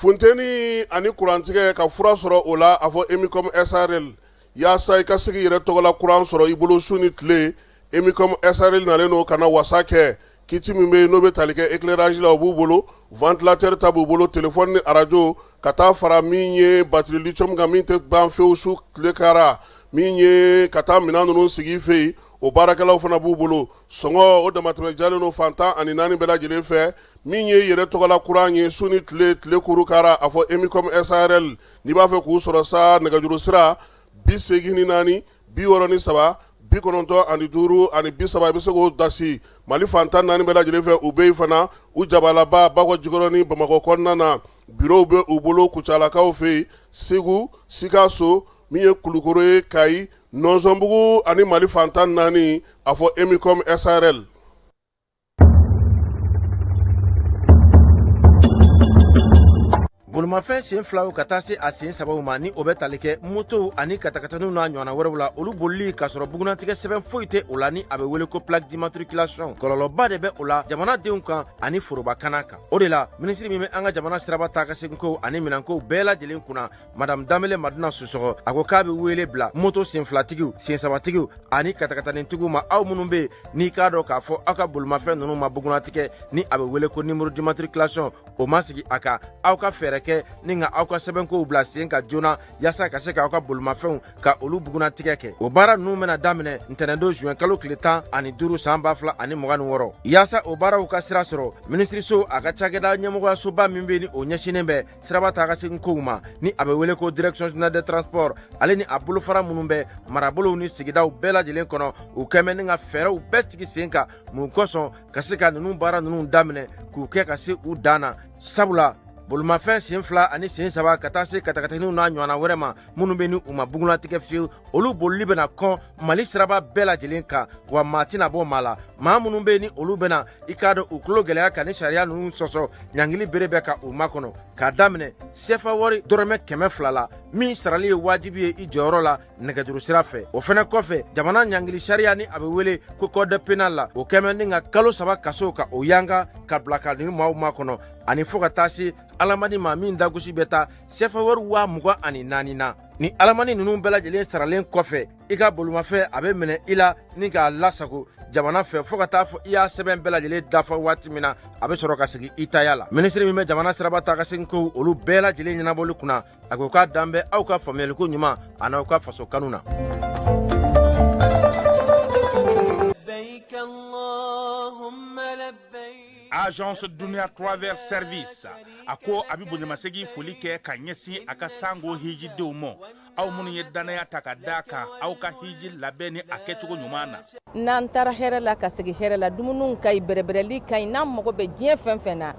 Funteni ani kurantigɛ ka fura sɔrɔ o la, a fɔ Emicom SARL yaasa i ka se k'i yɛrɛ tɔgɔla kuran sɔrɔ i bolo su ni tile. Emicom SARL nalen don ka na wasa kɛ. Kit min bɛ yen n'o bɛ tali kɛ éclairage la, o b'u bolo, ventilateur ta b'u bolo, téléphone ni arajo, ka taa fara min ye batterie lithium kan min tɛ ban fewu su tile kara, min ye ka taa minɛn ninnu sigi i fɛ yen, o baarakɛlaw fana b'u bolo. Sɔngɔ o damatɛmɛ jalen don fan 14 bɛɛ lajɛlen fɛ. Min ye yɛrɛ tɔgɔla kuran ye su ni tile, tile kuru kara, a fɔ Emicom SARL. N'i b'a fɛ k'u sɔrɔ sa, nɛgɛjuru sira 84 63 95 30, i bɛ se k'o dasi Mali fan 14 bɛɛ lajɛlen fɛ. U bɛ yen fana, u jabalaba Bakɔ Jikɔrɔni Bamakɔ kɔnɔna na. Bureau bɛ u bolo Kucalakaw fɛ yen, Segu, Sikaso, min ye Kulukoro ye, Kayi, Nɔnsɔnbugu ani Mali fan 14, a fɔ Emicom SARL. Bolimafɛn sen filaw ka taa se a sen sabaw ma, ni o bɛ tali kɛ motow ani katakataniw n'a ɲɔgɔnna wɛrɛw la, olu bolili k'a sɔrɔ bugunnatigɛ sɛbɛn foyi tɛ o la, ni a bɛ wele ko plaque d'immatriculation, kɔlɔlɔba de bɛ o la jamanadenw kan ani forobakana kan. O de la, minisiri min bɛ an ka jamana siraba taa ka seginkow ani minɛnkow bɛɛ lajɛlen kunna, Madame Danbele Madina Sisɔkɔ, a ko k'a bɛ wele bila moto senfilatigiw, sensabatigiw ani katakatanitigiw ma, aw minnu bɛ yen n'i k'a dɔn k'a fɔ aw ka bolimafɛn ninnu ma bugunnatigɛ, ni a bɛ wele ko numéro d'immatriculation, o ma sigi a kan, aw ka fɛɛrɛ kɛ ni ka aw ka sɛbɛnkow bila sen kan joona yaasa ka se k'aw ka bolimafɛnw ka olu bugunnatigɛ kɛ. O baara ninnu bɛna daminɛ ntɛnɛndon juin kalo tile 15 san 2026. Yaasa o baaraw ka sira sɔrɔ, minisiriso a ka cakɛda ɲɛmɔgɔyasoba min bɛ ni o ɲɛsinnen bɛ siraba taa ka segin kow ma, ni a bɛ wele ko Direction générale des transports, ale ni a bolofara minnu bɛ marabolow ni sigidaw bɛɛ lajɛlen kɔnɔ, u kɛmɛ ni ka fɛɛrɛw bɛɛ sigi sen kan mun kosɔn ka se ka ninnu baara ninnu daminɛ k'u kɛ ka se u dan na. Sabula bolimafɛn sen fila ani sen saba ka taa se katakataniw n'a ɲɔgɔnna wɛrɛ ma minnu bɛ ni u ma bugunnatigɛ fiyewu, olu bolili bɛna kɔn Mali siraba bɛɛ lajɛlen kan, wa maa tɛna bɔ maa la. Maa minnu bɛ ni olu bɛna i k'a dɔn u tulo gɛlɛya ka ni sariya ninnu sɔsɔ, ɲangili bere bɛ ka u makɔnɔ k'a daminɛ sefa wari dɔrɔmɛ 200 la, min sarali ye wajibi ye i jɔyɔrɔ la nɛgɛjuru sira fɛ. O fɛnɛ kɔfɛ, jamana ɲangili sariya, ni a bɛ wele ko code pénal la, o kɛmɛ ni ka kalo 3 kaso ka o yanga ka bila ka nin maaw makɔnɔ, ani fɔɔ ka taa se alamani ma min dagosi bɛ taa sefa wari 24,000 na. Ni alamani ninnu bɛɛ lajɛlen saralen kɔfɛ, i ka bolimafɛn a bɛ minɛ i la ni k'a lasago jamana fɛ fɔɔ ka taa fɔ i y'a sɛbɛn bɛɛ lajɛlen dafa waati min na, a bɛ sɔrɔ ka segin i taya la. Minisiri min bɛ jamana siraba taa ka segin kow olu bɛɛ lajɛlen ɲɛnabɔli kunna, a ko k'a dan bɛ aw ka faamuyaliko ɲuman an'aw ka faso kanu na. Agence Dunia Travel Service a ko a bɛ bonyamasegin foli kɛ ka ɲɛsin a ka sango hijidenw ma, aw minnu ye dannaya ta ka da kan aw ka hiji labɛn ni a kɛcogo ɲuman na. N'an taara hɛrɛ la ka segin hɛrɛ la, dumuniw ka ɲi, bɛrɛbɛrɛli ka ɲi, n'an mago bɛ diɲɛ fɛn fɛn na,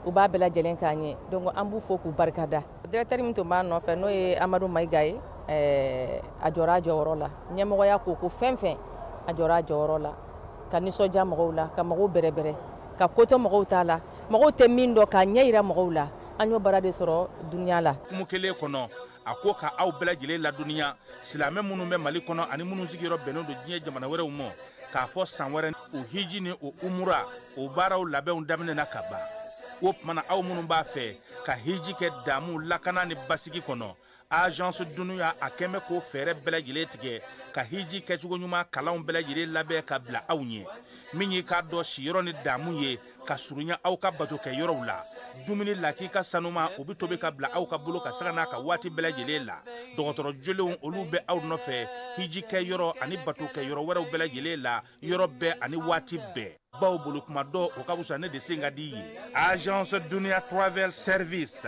u b'a bɛɛ lajɛlen k'an ye. Donc an b'u fo k'u barikada. Directeur min tun b'a nɔfɛ, n'o ye Amadu Mayiga ye, a jɔra a jɔyɔrɔ la. Ɲɛmɔgɔya ko ko fɛn fɛn, a jɔra a jɔyɔrɔ la ka nisɔndiya mɔgɔw la, ka mɔgɔw bɛrɛbɛrɛ, ka kotɔ mɔgɔw t'a la, mɔgɔw tɛ min dɔn k'a ɲɛ yira mɔgɔw la. An y'o baara de sɔrɔ Dunia la. Hukumu kelen kɔnɔ, a ko ka aw bɛɛ lajɛlen ladɔnniya, silamɛ minnu bɛ Mali kɔnɔ ani minnu sigiyɔrɔ bɛnnen don diɲɛ jamana wɛrɛw ma, k'a fɔ san wɛrɛ o hiji ni o umura o baaraw labɛnw daminɛna ka ban. O tuma na, aw minnu b'a fɛ ka hiji kɛ damu, lakana ni basigi kɔnɔ, Agence Dunia a kɛn bɛ k'o fɛɛrɛ bɛɛ lajɛlen tigɛ ka hiji kɛcogo ɲuman kalanw bɛɛ lajɛlen labɛn ka bila aw ɲɛ, min y'i k'a dɔn siyɔrɔ ni damu ye ka surunya aw ka bato kɛ yɔrɔw la. Dumuni lakika sanuma, o bɛ tobi ka bila aw ka bolo ka sanga n'a ka waati bɛɛ lajɛlen la. Dɔgɔtɔrɔ jolenw, olu bɛ aw nɔfɛ hiji kɛ yɔrɔ ani bato kɛ yɔrɔ wɛrɛw bɛɛ lajɛlen la, yɔrɔ bɛɛ ani waati bɛɛ. Baw bolo kuma dɔ o ka fisa ne de sen ka di ye. Agence Dunia Travel Service,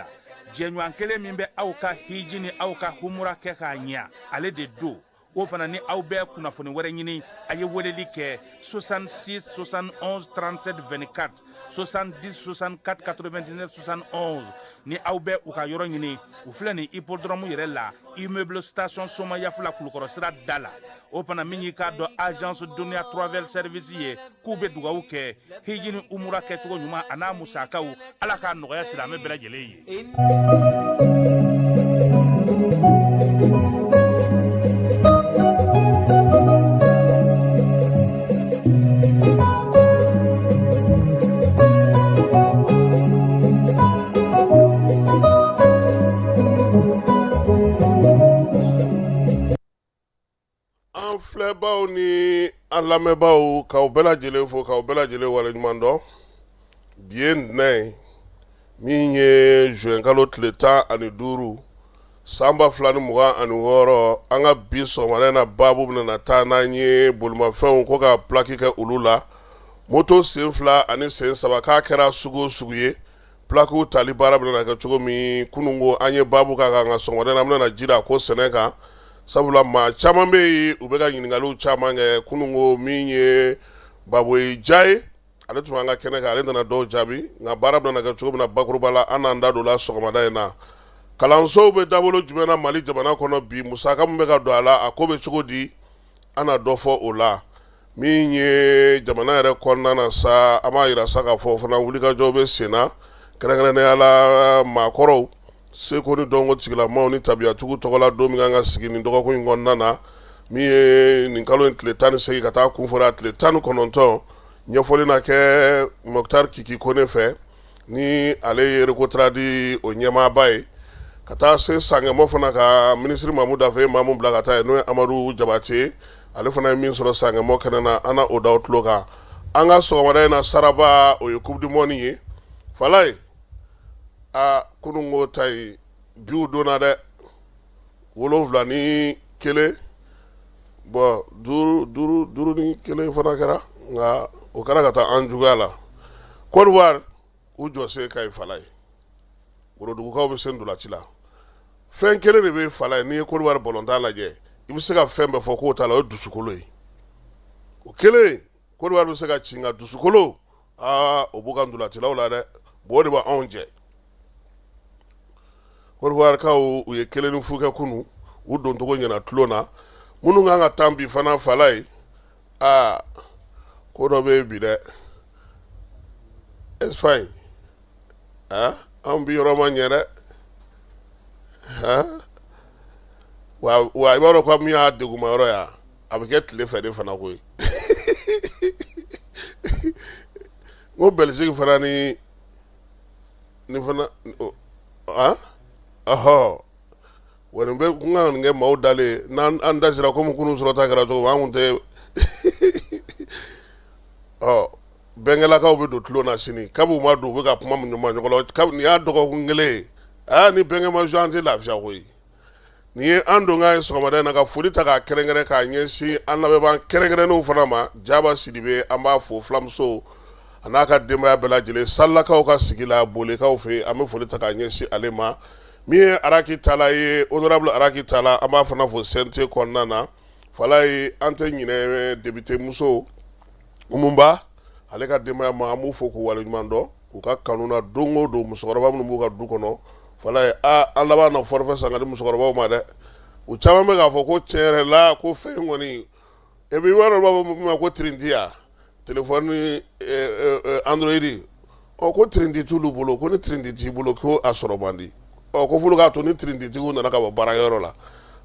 jɛɲɔgɔn kelen min bɛ aw ka hiji ni aw ka humura kɛ k'a ɲɛ, ale de don. O fana ni aw bɛ kunnafoni wɛrɛ ɲini, a ye weleli kɛ 66 71 37 24, 70 64 99 71. Ni aw bɛ u ka yɔrɔ ɲini, u filɛ nin hippodrome yɛrɛ la, immeuble station Somayafila, Kulukɔrɔ sira da la. O fana min y'i k'a dɔn agence Dunia Travel Service ye, k'u bɛ dugawu kɛ hiji ni umura kɛcogo ɲuman a n'a musakaw, Ala k'a nɔgɔya silamɛ bɛɛ lajɛlen ye. An filɛbaw ni an lamɛnbaaw, k'aw bɛɛ lajɛlen fo, k'aw bɛɛ lajɛlen waleɲuman dɔn. Bi ye ntɛnɛn ye min ye juin kalo tile 15 san 2026. An ka bi sɔgɔmada in na baabu bɛna na taa n'an ye bolimafɛnw ko ka plaque kɛ olu la, moto sen fila ani sen saba, k'a kɛra sugu o sugu ye, plaquew tali baara bɛna kɛ cogo min. Kunun ko an ye baabu k'a kan, nka sɔgɔmada in na an bɛna ji da ko sɛnɛ kan, sabula maa caman bɛ yen, u bɛ ka ɲininkaliw caman kɛ. Kunun ko min ye Baboye Ja ye, ale tun b'an ka kɛnɛ kan, ale nana dɔw jaabi, nka baara bɛna kɛ cogo min na bakuruba la, an n'an da don la sɔgɔmada in na. Kalansow bɛ dabolo jumɛn na Mali jamana kɔnɔ bi? Musaka min bɛ ka don a la, a ko bɛ cogo di? An na dɔ fɔ o la. Min ye jamana yɛrɛ kɔnɔna na sa, an b'a jira sa k'a fɔ fana wulikajɔ bɛ sen na, kɛrɛnkɛrɛnnenya la maakɔrɔw, seko ni dɔnko tigilamaaw ni tabiyatigiw tɔgɔla don min kan ka sigi nin dɔgɔkun in kɔnɔna na, min ye nin kalo in tile 18 ka taa kun fɔra tile 19, ɲɛfɔli na kɛ Moctar Kiki Kone fɛ, ni ale ye Recotrad o ɲɛmaaba ye, ka taa se Sankɛmɔ fana ka minisiri Mamu Dafe ye maa min bila ka taa yen, n'o ye Amadu Jabate, ale fana ye min sɔrɔ Sankɛmɔ kɛnɛ na, an na o da tulo kan. An ka sɔgɔmada in na saraba, o ye coupe du monde ye. Falaye, a kununko ta ye biw donna dɛ, 7-1, bon 5 5 5-1 fana kɛra, nka o kɛra ka taa an juguya la. Côte d'Ivoire u jɔsen ka ɲi Falaye, worodugukaw bɛ se ntolaci la. Fɛn kelen de bɛ Falaye, n'i ye Côte d'Ivoire balontan lajɛ, i bɛ se ka fɛn bɛɛ fɔ k'o t'a la, o ye dusukolo ye. O kelen, Côte d'Ivoire bɛ se ka ci, nka dusukolo, aa, o b'u ka ntolacilaw la dɛ. Bon, o de bɛ anw jɛ. Côte d'Ivoirekaw u ye 1-0 kɛ kunun, u doncogo ɲɛna tulon na. Minnu kan ka tan bi fana, Falaye, aa, ko dɔ bɛ yen bi dɛ. Espagne, aa, anw bi yɔrɔ ma ɲɛ dɛ. Wa i b'a dɔn ko min y'a degunma yɔrɔ ye, a bɛ kɛ tile fɛ de fana koyi. N ko Belgique fana ni fana, ɔhɔ, wa nin bɛ kun kan ka nin kɛ maaw dalen n'an an da sera komi kunun sɔrɔta kɛra cogo min, an kun tɛ. Ɔ bɛnkɛlakaw bɛ don tulon na sini, kabi u ma don, u bɛ ka kuma ɲuman ɲɔgɔn la kabi nin y'a dɔgɔkun kelen ye. Aa, ni bɛnkɛ ma an tɛ lafiya koyi. Nin ye an donkan ye sɔgɔmada in na, ka foli ta k'a kɛrɛnkɛrɛn k'a ɲɛsin an lamɛnbaa kɛrɛnkɛrɛnnenw fana ma. Jaba Sidibe, an b'a fo, fulamuso a n'a ka denbaya bɛɛ lajɛlen, Salakaw ka sigi la, Bolekaw fɛ yen, an bɛ foli ta k'a ɲɛsin ale ma. Min ye Araki Tala ye, honorable Araki Tala, an b'a fana fo CNT kɔnɔna na. Falaye, an tɛ ɲinɛ député muso Umu Ba, ale ka denbaya ma, an b'u fo k'u waleɲuman dɔn u ka kanu na don o don, musokɔrɔba minnu b'u ka du kɔnɔ. Falaye, aa, an laban na forfait san ka di musokɔrɔbaw ma dɛ. U caman bɛ k'a fɔ ko tiɲɛ yɛrɛ la, ko fɛn in kɔni, et puis i b'a dɔn, u b'a fɔ min ma ko tirinti, ya téléphone Android, ɔ ko tirinti t'olu bolo, ko ni tirinti t'i bolo, ko a sɔrɔ man di. Ɔ ko f'olu k'a to ni tirintitigiw nana ka bɔ baarakɛyɔrɔ la.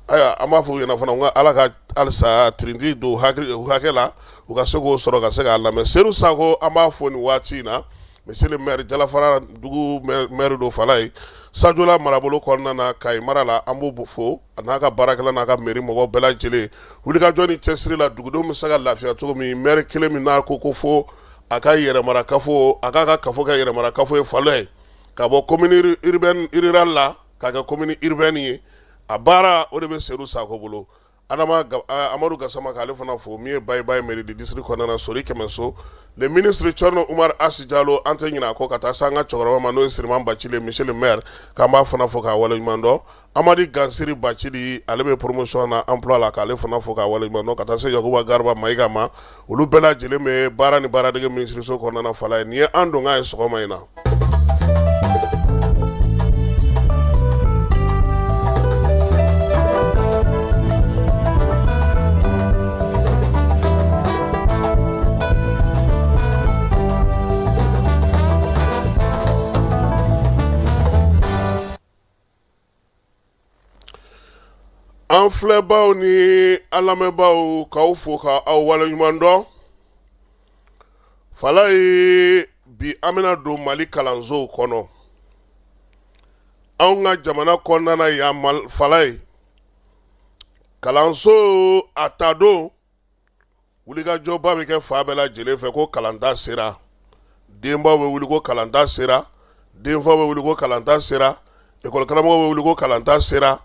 Ayiwa, an b'a fɔ u ɲɛna fana ko Ala ka halisa tirinti don hakɛ la, u ka se k'o sɔrɔ ka se k'a lamɛn. Sedu Sako, an b'a fo nin waati in na, monsieur le maire, Jalafara dugu maire don Falaye, Sajola marabolo kɔnɔna na, Kayi mara la, an b'o fo a n'a ka baarakɛla n'a ka mairie mɔgɔw bɛɛ lajɛlen, wulikajɔ ni cɛsiri la, dugudenw bɛ se ka lafiya cogo min. Maire kelen min n'a ko ko fo a ka yɛrɛmara kafo, a k'a ka kafo kɛ yɛrɛmara kafo ye Falaye, ka bɔ commune urbaine rurale la k'a kɛ commune urbaine ye, a baara o de bɛ Sedu Sako bolo. Adama Amadu Gasama k'ale fana fo min ye Bayibayi mairie de district kɔnɔna na Sori Kɛmɛso le ministre Thierno Oumar Asi Jalo an tɛ ɲinɛ a kɔ ka taa se an ka cɛkɔrɔba ma n'o ye Siriman Bacili monsieur le maire k'an b'a fana fo k'a waleɲuman dɔn Amadi Gansiri Bacili ale bɛ promotion na emploi la k'ale fana fo k'a waleɲuman dɔn ka taa se Yakuba Garba Mayiga ma olu bɛɛ lajɛlen bɛ baara ni baaradege minisiriso kɔnɔna na Falaye nin ye an donkan ye sɔgɔma in na. An filɛbaw ni an lamɛnbaaw k'aw fo ka aw waleɲuman dɔn Falaye bi an bɛna don Mali kalansow kɔnɔ anw ka jamana kɔnɔna na yan Falaye kalanso a ta don wulikajɔba bɛ kɛ fan bɛɛ lajɛlen fɛ ko kalanta sera denbaw bɛ wuli ko kalanta sera denfaw bɛ wuli ko kalanta sera ekɔli karamɔgɔw bɛ wuli ko kalanta sera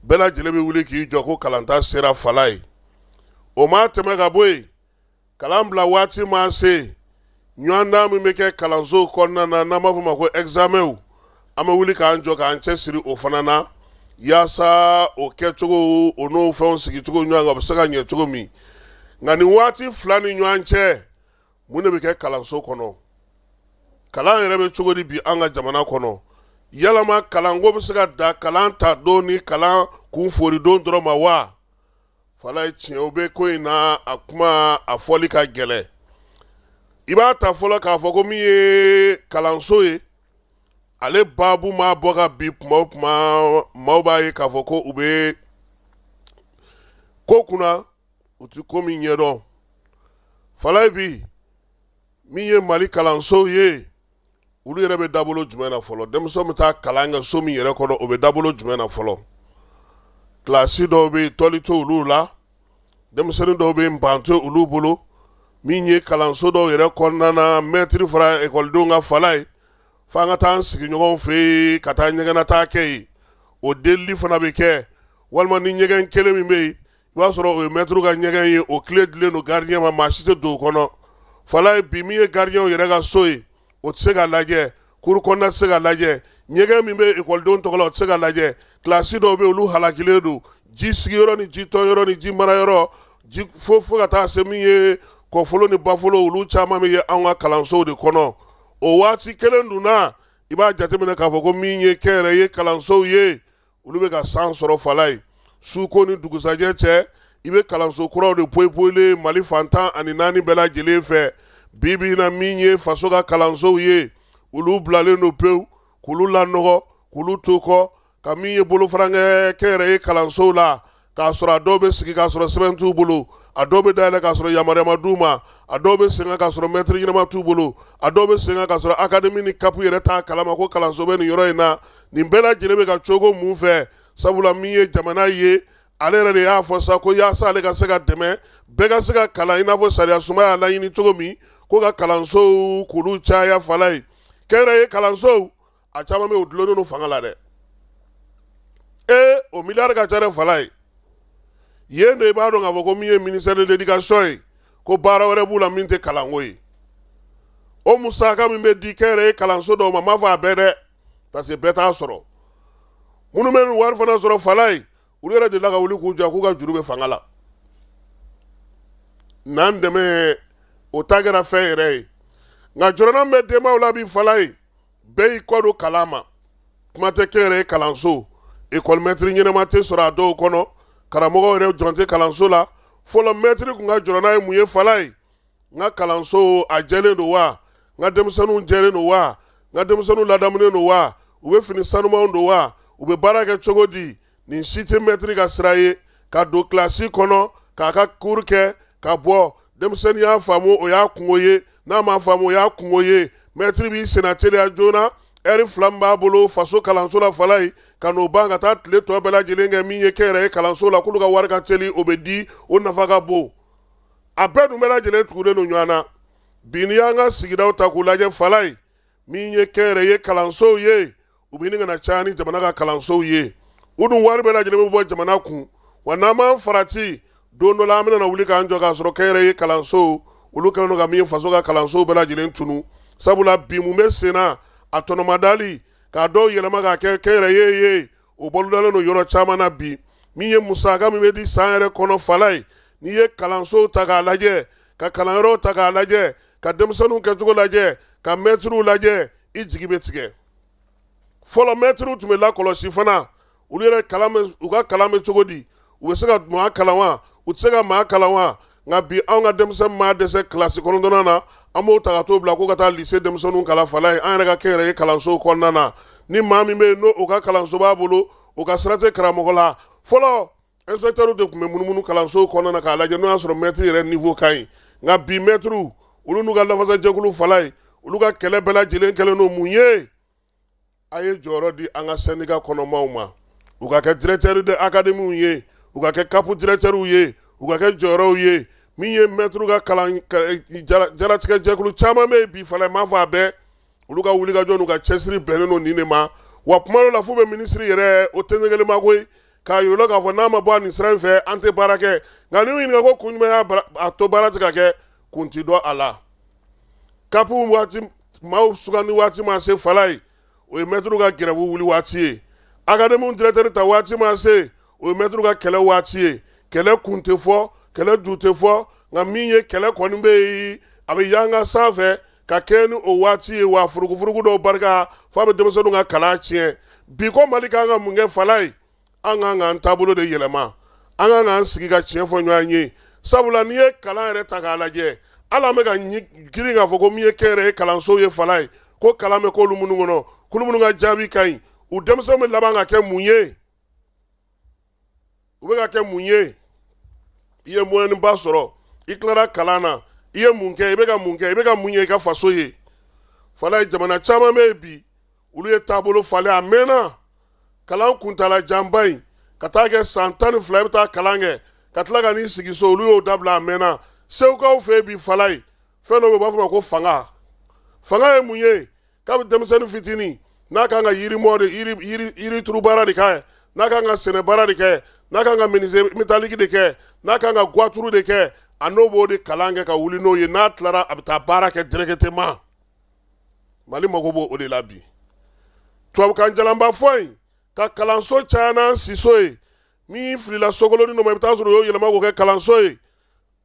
bɛɛ lajɛlen bɛ wuli k'i jɔ ko kalanta sera Falaye o ma tɛmɛ ka bɔ yen kalan bila waati ma se ɲɔgɔndan min bɛ kɛ kalanso kɔnɔna na n'an b'a fɔ ma ko examenw an bɛ wuli k'an jɔ k'an cɛ siri o fana na yaasa o kɛcogo o n'o fɛnw sigicogo ɲɔgɔn kan o bɛ se ka ɲɛ cogo min nka nin waati fila ni ɲɔgɔn cɛ mun de bɛ kɛ kalanso kɔnɔ kalan yɛrɛ bɛ cogo di bi an ka jamana kɔnɔ yalama kalanko bɛ se ka dan kalan ta don ni kalan kun foori don dɔrɔn ma wa Falaye tiɲɛw bɛ ko in na a kuma a fɔli ka gɛlɛn i b'a ta fɔlɔ k'a fɔ ko min ye kalanso ye ale baabu ma bɔ ka bin kuma o kuma maaw b'a ye k'a fɔ ko u bɛ ko kunna u tɛ ko min ɲɛdɔn Falaye bi min ye Mali kalansow ye olu yɛrɛ bɛ dabolo jumɛn na fɔlɔ denmisɛnw bɛ taa kalan kɛ so min yɛrɛ kɔnɔ o bɛ dabolo jumɛn na fɔlɔ kilasi dɔw bɛ yen tɔli tɛ olu la denmisɛnnin dɔw bɛ yen ban tɛ olu bolo min ye kalanso dɔw yɛrɛ kɔnɔna na mɛtiri fara ekɔlidenw kan Falaye f'an ka taa an sigiɲɔgɔnw fɛ yen ka taa ɲɛgɛnnataa kɛ yen o delili fana bɛ kɛ walima ni ɲɛgɛn kelen min bɛ yen i b'a sɔrɔ o ye mɛtiriw ka ɲɛgɛn ye o kile dilen don gardien ma maa si tɛ don o kɔnɔ Falaye bi min ye gardienw yɛrɛ ka so ye o tɛ se ka lajɛ kuru kɔnɔna tɛ se ka lajɛ ɲɛgɛn min bɛ ekɔlidenw tɔgɔ la o tɛ se ka lajɛ kilasi dɔw bɛ olu halakilen don ji sigiyɔrɔ ni ji tɔnyɔrɔ ni ji marayɔrɔ ji fo fo ka taa se min ye kɔfolo ni bafolo olu caman bɛ ye anw ka kalansow de kɔnɔ o waati kelen dun na i b'a jateminɛ k'a fɔ ko min ye kɛnyɛrɛye kalansow ye olu bɛ ka san sɔrɔ Falaye su ko ni dugusajɛ cɛ i bɛ kalanso kuraw de poyipoyilen Mali fan 14 bɛɛ lajɛlen fɛ bi bi in na min ye faso ka kalansow ye olu bilalen don pewu k'olu lanɔgɔ k'olu to kɔ ka min ye bolofara kɛ kɛnyɛrɛye kalansow la k'a sɔrɔ a dɔw bɛ sigi k'a sɔrɔ sɛbɛn t'u bolo a dɔw bɛ dayɛlɛ k'a sɔrɔ yamaruya ma d'u ma a dɔw bɛ sen kan k'a sɔrɔ mɛtiri ɲɛnama t'u bolo a dɔw bɛ sen kan k'a sɔrɔ akademi ni kapu yɛrɛ t'a kalama ko kalanso bɛ nin yɔrɔ in na nin bɛɛ lajɛlen bɛ ka cogo mun fɛ sabula min ye jamana ye ale yɛrɛ de y'a fɔ sa ko yaasa ale ka se ka dɛmɛ bɛɛ ka se ka kalan i n'a fɔ sariya sunba y'a laɲini cogo min ko ka kalansow k'olu caya Falaye kɛnyɛrɛye kalansow a caman bɛ u dulonnen don fanga la dɛ ee o miliyari ka ca dɛ Falaye yen de i b'a dɔn k'a fɔ ko min ye ministère de l'éducation ye ko baara wɛrɛ b'u la min tɛ kalanko ye o musaka min bɛ di kɛnyɛrɛye kalanso dɔw ma n m'a fɔ a bɛɛ dɛ parce que bɛɛ t'a sɔrɔ minnu bɛ nin wari fana sɔrɔ Falaye olu yɛrɛ delila ka wuli k'u jɔ k'u ka juru bɛ fanga la n'an dɛmɛ o ta kɛra fɛn yɛrɛ ye nka jɔrɔna min bɛ denbaw la bi Falaye bɛɛ y'i kɔ don kalan ma kuma tɛ kɛnyɛrɛye kalanso ekɔli mɛtiri ɲɛnama tɛ sɔrɔ a dɔw kɔnɔ karamɔgɔ yɛrɛ jɔn tɛ kalanso la fɔlɔ mɛtiri tun ka jɔrɔna ye mun ye Falaye n ka kalanso a jɛlen don wa n ka denmisɛnninw jɛlen don wa n ka denmisɛnninw ladamunen don wa u bɛ fini sanumanw don wa u bɛ baara kɛ cogo di nin si tɛ mɛtiri ka sira ye ka don kilasi kɔnɔ k'a ka cours kɛ ka bɔ denmisɛnnin y'a faamu o y'a kungo ye n'a ma faamu o y'a kungo ye mɛtiri b'i senna teliya joona ɛri 2 min b'a bolo faso kalanso la Falaye ka n'o ban ka taa tile tɔ bɛɛ lajɛlen kɛ min ye kɛnyɛrɛye kalanso la k'olu ka wari ka teli o bɛ di o nafa ka bon a bɛɛ dun bɛɛ lajɛlen tugulen don ɲɔgɔn na bi n'i y'an ka sigidaw ta k'u lajɛ Falaye min ye kɛnyɛrɛye kalansow ye u bɛ ɲini ka na caya ni jamana ka kalansow ye u dun wari bɛɛ lajɛlen bɛ bɔ jamana kun Wa n'an m'an farati, don dɔ la an bɛna na wuli k'an jɔ k'a sɔrɔ kɛnyɛrɛye kalansow, olu kɛlen don ka min faso ka kalansow bɛɛ lajɛlen tunu. Sabula bi mun bɛ sen na, a tɔnɔmadali k'a dɔw yɛlɛma k'a kɛ kɛnyɛrɛye ye, o bolodalen don yɔrɔ caman na bi. Min ye musaka min bɛ di san yɛrɛ kɔnɔ fala ye, n'i ye kalansow ta k'a lajɛ, ka kalanyɔrɔw ta k'a lajɛ, ka denmisɛnninw kɛcogo lajɛ, ka mɛtiriw lajɛ, i jigi bɛ tigɛ. Fɔlɔ mɛtiriw tun bɛ lakɔlɔsi fana, olu yɛrɛ kalan bɛ, u ka kalan bɛ cogo di, u bɛ se ka maa kalan wa, u tɛ se ka maa kalan wa? Nka bi anw ka denmisɛn maa dɛsɛ kilasi kɔnɔntɔnnan na, an b'o ta ka t'o bila ko ka taa lise denmisɛnninw kalan fala ye an yɛrɛ ka kɛnyɛrɛye kalansow kɔnɔna na. Ni maa min bɛ yen n'o o ka kalanso b'a bolo, o ka sira tɛ karamɔgɔ la. Fɔlɔ inspecteur de tun bɛ munumunu kalansow kɔnɔna na k'a lajɛ n'o y'a sɔrɔ mɛtiri yɛrɛ niveau ka ɲi. Nka bi mɛtiriw, olu n'u ka lafasajɛkulu fala ye, olu ka kɛlɛ bɛɛ lajɛlen kɛlen don mun ye? A ye jɔyɔrɔ di an ka syndicat kɔnɔmaw ma, u ka kɛ directeur de académie ye, u ka kɛ CAP directeur ye, u ka kɛ jɔyɔrɔw ye. Min ye mɛtiriw ka kalan jalatigɛ jɛkulu caman bɛ yen bi fala, n m'a fɔ a bɛɛ, olu ka wulikajɔ n'u ka cɛsiri bɛnnen don nin de ma. Wa kuma dɔ la f'u bɛ minisiri yɛrɛ o tɛnɛgɛlen ma koyi, k'a yir'u la k'a fɔ n'a ma bɔ a nin sira in fɛ, an tɛ baara kɛ. Nka n'i y'u ɲininka ko kun jumɛn y'a to baara tɛ ka kɛ, kun ti dɔn a la. CAP waati maaw sugandi waati ma se fala ye, o ye mɛtiriw ka grève wuli waati ye. Académie directeur ta waati ma se, o ye mɛtiriw ka kɛlɛ waati ye. Kɛlɛ kun tɛ fɔ, kɛlɛ ju tɛ fɔ, nka min ye kɛlɛ kɔni bɛ yen, a bɛ yanga sanfɛ ka kɛ ni o waati ye. Wa furugufurugu dɔw barika f'a bɛ denmisɛnninw ka kalan tiɲɛ. Bi ko Mali kan ka mun kɛ fala ye? An kan k'an taabolo de yɛlɛma, an kan k'an sigi ka tiɲɛ fɔ ɲɔgɔn ye. Sabula n'i ye kalan yɛrɛ ta k'a lajɛ, hali an bɛ ka girin k'a fɔ ko min ye kɛnyɛrɛye kalansow ye fala ye, ko kalan bɛ k'olu minnu kɔnɔ, k'olu minnu ka jaabi ka ɲi, u denmisɛnw bɛ laban ka kɛ mun ye? U bɛ ka kɛ mun ye? I ye moyenne ba sɔrɔ, i tilara kalan na, i ye mun kɛ? I bɛ ka mun kɛ? I bɛ ka mun ye i ka faso ye fala ye? Jamana caman bɛ yen bi, olu ye taabolo falen a mɛnna. Kalan kuntala janba in ka taa kɛ san 12, i bɛ taa kalan kɛ ka tila ka n'i sigi so, olu y'o dabila a mɛnna. Segukaw fɛ yen bi fala ye, fɛn dɔ bɛ yen, u b'a fɔ o ma ko fanga. Fanga ye mun ye? K'a bɛ denmisɛnnin fitinin n'a kan ka yirimɔ de, yiri turu baara de kɛ, n'a kan ka sɛnɛ baara de kɛ, n'a kan ka menuisier métallique de kɛ, n'a kan ka guwaturu de kɛ, a n'o b'o de kalan kɛ ka wuli n'o ye. N'a tilara, a bɛ taa baara kɛ directement. Mali mago b'o o de la bi. Tubabukan jalanba fɔ in ka kalanso caya n'an siso ye, n'i filila sokolonin dɔ ma, i bɛ taa sɔrɔ o y'o yɛlɛma k'o kɛ kalanso ye.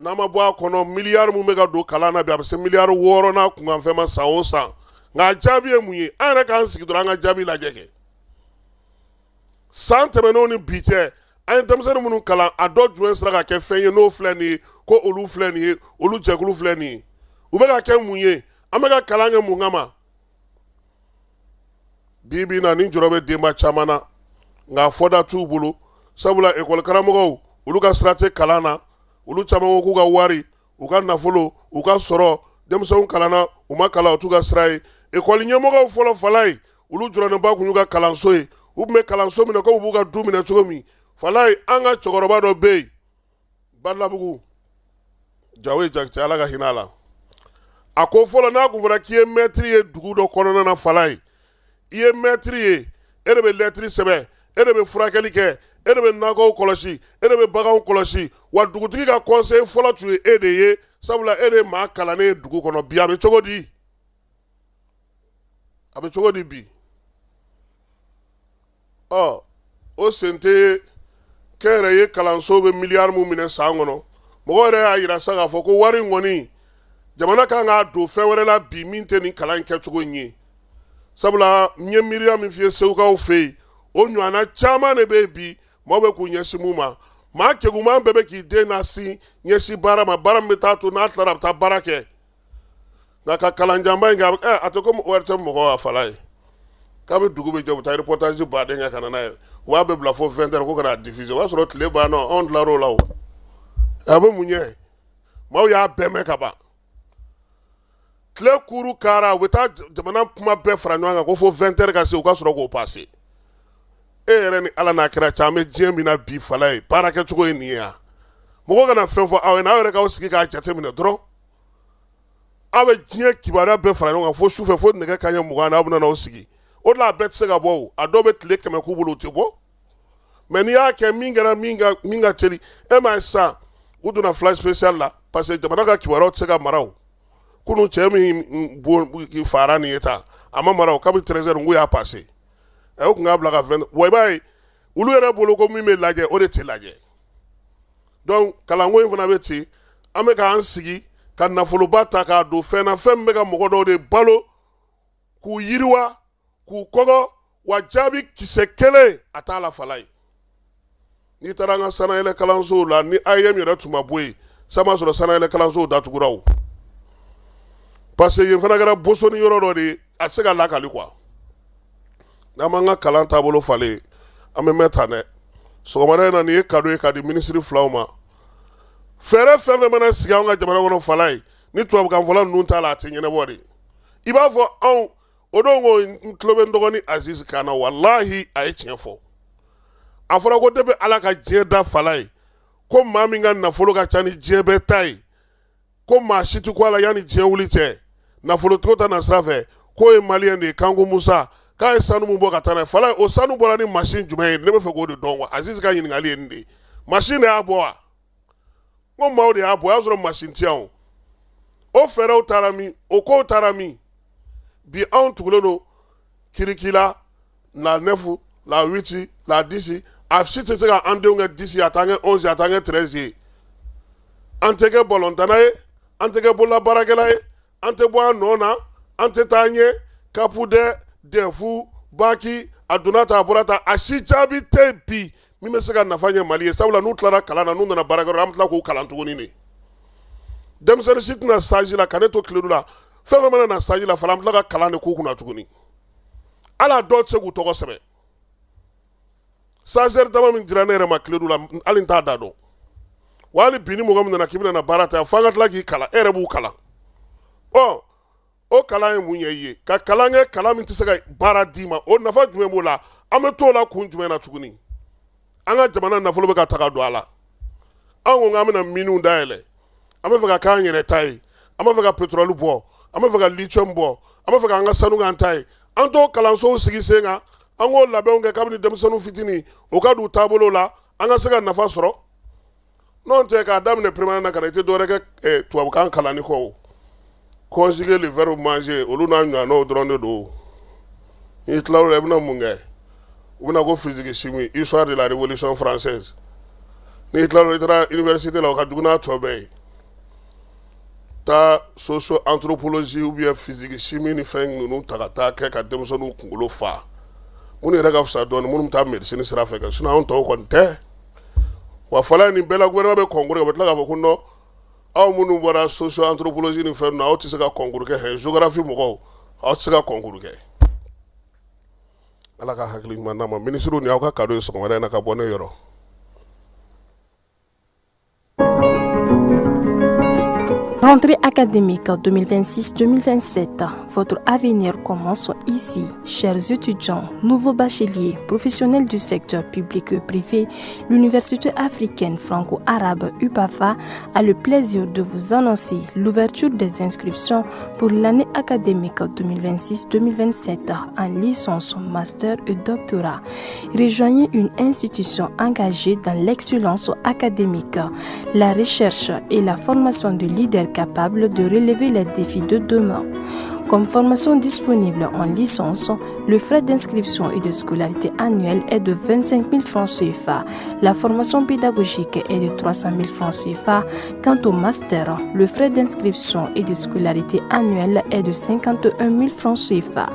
N'an ma bɔ a kɔnɔ, miliyari min bɛ ka don kalan na bi, a bɛ se miliyari 6 n'a kunkanfɛn ma san o san. Nka a jaabi ye mun ye? An yɛrɛ k'an sigi dɔrɔn, an ka jaabi lajɛ kɛ. San tɛmɛnenw ni bi cɛ, an ye denmisɛnnin minnu kalan, a dɔ jumɛn sera ka kɛ fɛn ye n'o filɛ nin ye, ko olu filɛ nin ye, olu jɛkulu filɛ nin ye, u bɛ ka kɛ mun ye? An bɛ ka kalan kɛ mun kama bi bi na? Ni jɔrɔ bɛ denba caman na, nka fɔda t'u bolo, sabula ekɔli karamɔgɔw, olu ka sira tɛ kalan na. Olu caman ko k'u ka wari, u ka nafolo, u ka sɔrɔ, denmisɛnw kalanna, u ma kalan, o t'u ka sira ye. Ekɔli ɲɛmɔgɔw fɔlɔ fala ye, olu jɔrɔnenba tun y'u ka kalanso ye. U tun bɛ kalanso minɛ ko u b'u ka du minɛ cogo min fala ye. An ka cɛkɔrɔba dɔ bɛ yen Balabugu, Jawo Jakite, Ala ka hinɛ a la, a ko fɔlɔ n'a kun fɔra k'i ye mɛtiri ye dugu dɔ kɔnɔna na fala ye, i ye mɛtiri ye, e de bɛ lɛtiri sɛbɛn, e de bɛ furakɛli kɛ, e de bɛ nakɔw kɔlɔsi, e de bɛ baganw kɔlɔsi, wa dugutigi ka conseiller fɔlɔ tun ye e de ye, sabula e de ye maa kalannen ye dugu kɔnɔ. Bi a bɛ cogo di? A bɛ cogo di bi? Ɔ o sen tɛ kɛnyɛrɛye kalanso bɛ miliyari min minɛ san kɔnɔ. Mɔgɔ yɛrɛ y'a jira sa k'a fɔ ko wari in kɔni, jamana kan k'a don fɛn wɛrɛ la bi min tɛ nin kalan in kɛcogo in ye. Sabula n ye miiriya min f'i ye Segukaw fɛ yen, o ɲɔgɔnna caman de bɛ yen bi. Maaw bɛ k'u ɲɛsin mun ma? Maa keguman bɛɛ bɛ k'i den lasi ɲɛsin baara ma, baara min bɛ taa to n'a tilara, a bɛ taa baara kɛ. Nka ka kalanjanba in kɛ, a tɛ komi ORTM mɔgɔw a fala ye, k'a bɛ dugu bɛ jɛ, u bɛ taa reportage baden kɛ ka na n'a ye, u b'a bɛɛ bila fo 20 heures ko ka n'a diffuser. O b'a sɔrɔ tile banna, anw tilar'o la. O a bɛ mun ɲɛ? Maaw y'a bɛɛ mɛn ka ban. Tile kuru kara, u bɛ taa jamana kuma bɛɛ fara ɲɔgɔn kan ko fo 20 heures ka se, u ka sɔrɔ k'o passer. E yɛrɛ ni Ala n'a kira cɛ, an bɛ diɲɛ min na bi fala ye, baara kɛcogo ye nin ye wa? Mɔgɔ kana fɛn fɔ aw ye, n'aw yɛrɛ k'aw sigi k'a jateminɛ dɔrɔn. Aw bɛ diɲɛ kibaruya bɛɛ fara ɲɔgɔn kan fo sufɛ, fo nɛgɛ kanɲɛ 20 na, aw bɛna n'aw sigi. O de la a bɛɛ tɛ se ka bɔ. O a dɔw bɛ tile 100 k'u bolo, u tɛ bɔ. Mais n'i y'a kɛ min kɛra min ka teli, e m'a ye sisan u donna flash spécial la, parce que jamana ka kibaruyaw tɛ se ka mara. O kunun cɛ min bon fara nin ye tan, a ma mara o. Kabi 13 heures n k'u y'a passé, ɛ o tun k'a bila ka fɛn. Wa i b'a ye olu yɛrɛ bolo ko min bɛ lajɛ, o de tɛ lajɛ. Donc kalanko in fana bɛ ten. An bɛ k'an sigi ka nafoloba ta k'a don fɛn na, fɛn min bɛ ka mɔgɔ dɔw de balo k'u yiriwa, k'u kɔgɔ, wa jaabi kisɛ kelen a t'a la. Fala ye, n'i taara an ka sanayɛlɛ kalansow la, ni AEEM yɛrɛ tun ma bɔ yen, san b'a sɔrɔ sanayɛlɛ kalansow datugura o, parce que yen fana kɛra bosoni yɔrɔ dɔ de ye, a tɛ se ka lakali quoi. N'an m'an ka kalan taabolo falen, an bɛ mɛn tan dɛ. Sɔgɔmada in na, nin ye cadeau ye k'a di minisiri filaw ma. Fɛɛrɛ fɛn fɛn mana sigi an ka jamana kɔnɔ, fala ye, ni tubabukanfɔla ninnu t'a la, a tɛ ɲɛnabɔ de. I b'a fɔ anw o don ko n tulo bɛ n dɔgɔnin Aziz kan na, walahi a ye tiɲɛ fɔ. A fɔra ko depuis Ala ka diɲɛ da, fala ye, ko maa min ka nafolo ka ca ni diɲɛ bɛɛ ta ye, ko maa si tɛ ko a la yanni diɲɛ wuli cɛ nafolotigiw ta na sira fɛ, k'o ye maliyɛn de ye, Kanku Musa, k'a ye sanu min bɔ ka taa n'a ye, fala ye, o sanu bɔra ni masin jumɛn ye? Ne bɛ fɛ k'o de dɔn quoi. Aziz ka ɲininkali ye nin de ye: masin de y'a bɔ wa? Ko maaw de y'a bɔ, o y'a sɔrɔ masin tɛ yan. O fɛɛrɛw taara min? O kow taara min? Bi anw tugulen don kiriki la, la neuf, la huit, la dix, a si tɛ se ka an denw kɛ 10, a t'an kɛ 11, a t'an kɛ 13 ye. An tɛ kɛ balontanna ye, an tɛ kɛ bololabaarakɛla ye, an tɛ bɔ an nɔ na, an tɛ taa ɲɛ. CAP, dɛ, DEF, bac, a donna ta, a bɔra ta, a si jaabi tɛ bi min bɛ se ka nafa ɲɛ Mali ye. Sabula n'u tilara kalan na, n'u nana baarakɛyɔrɔ la, an bɛ tila k'u kalan tuguni de. Denmisɛnnin si tɛna stage la ka ne to Kiledu la. Fɛn fɛn mana na stage la fana, an bɛ tila ka kalan de k'u kunna tuguni. Hali a dɔw tɛ se k'u tɔgɔ sɛbɛn. Stagiaire dama min dira ne yɛrɛ ma Kiledu la, hali n t'a da dɔn. Wa hali bi, ni mɔgɔ min nana k'i bɛna na baara ta, f'an ka tila k'i kalan, e yɛrɛ b'u kalan. Ɔ o kalan ye mun ɲɛ i ye? Ka kalan kɛ, kalan min tɛ se ka baara d'i ma, o nafa jumɛn b'o la? An bɛ t'o la kun jumɛn na tuguni? An ka jamana nafolo bɛ ka taga don a la. An ko k'an bɛna miniw dayɛlɛ, an bɛ fɛ ka k'an yɛrɛ ta ye, an bɛ fɛ ka pétrole bɔ, an bɛ fɛ ka lithium bɔ, an bɛ fɛ k'an ka sanu k'an ta ye. An t'o kalansow sigi sen kan, an k'o labɛnw kɛ kabini denmisɛnninw fitinin, o ka don taabolo la, an ka se ka nafa sɔrɔ. N'o tɛ, k'a daminɛ première na ka na, i tɛ dɔwɛrɛ kɛ tubabukan kalanni kɔ. O conjuguer le verbe manger, olu n'a ɲɔgɔnnaw dɔrɔn de don. N'i tilar'o la, i bɛna mun kɛ? U bɛna ko physique chimie, histoire de la révolution française. N'i tilar'o la, i taara université la, o ka jugu n'a tɔ bɛɛ ye. Taa socio anthropologie ou bien physique chimie ni fɛn ninnu ta ka taa kɛ ka denmisɛnninw kunkolo fa. Minnu yɛrɛ ka fisa dɔɔnin, minnu bɛ taa médecine sira fɛ kɛ, sinon anw tɔw kɔni tɛ. Wa fala nin bɛɛ la, gouvernement bɛ concours kɛ, u bɛ tila k'a fɔ ko non, aw minnu bɔra socio anthropologie ni fɛn ninnu, aw tɛ se ka concours kɛ. Hɛn, géographie mɔgɔw, aw tɛ se ka concours kɛ. Ala ka hakili ɲuman d'an ma. Minisiriw, ni aw ka cadeau ye sɔgɔmada in na ka bɔ ne yɔrɔ. Rentrée académique 2026-2027, votre avenir commence ici. Chers étudiants, nouveaux bacheliers, professionnels du secteur public et privé, l'Université africaine franco-arabe UPAFA a le plaisir de vous annoncer l'ouverture des inscriptions pour l'année académique 2026-2027 en licence, master et doctorat. Rejoignez une institution engagée dans l'excellence académique, la recherche et la formation de leaders capables de relever les défis de demain. Comme formation disponible en licence, le frais d'inscription et de scolarité annuelle est de 25 000 francs CFA. La formation pédagogique est de 300 000 francs CFA. Quant au master, le frais d'inscription et de scolarité annuelle est de 51 000 francs CFA.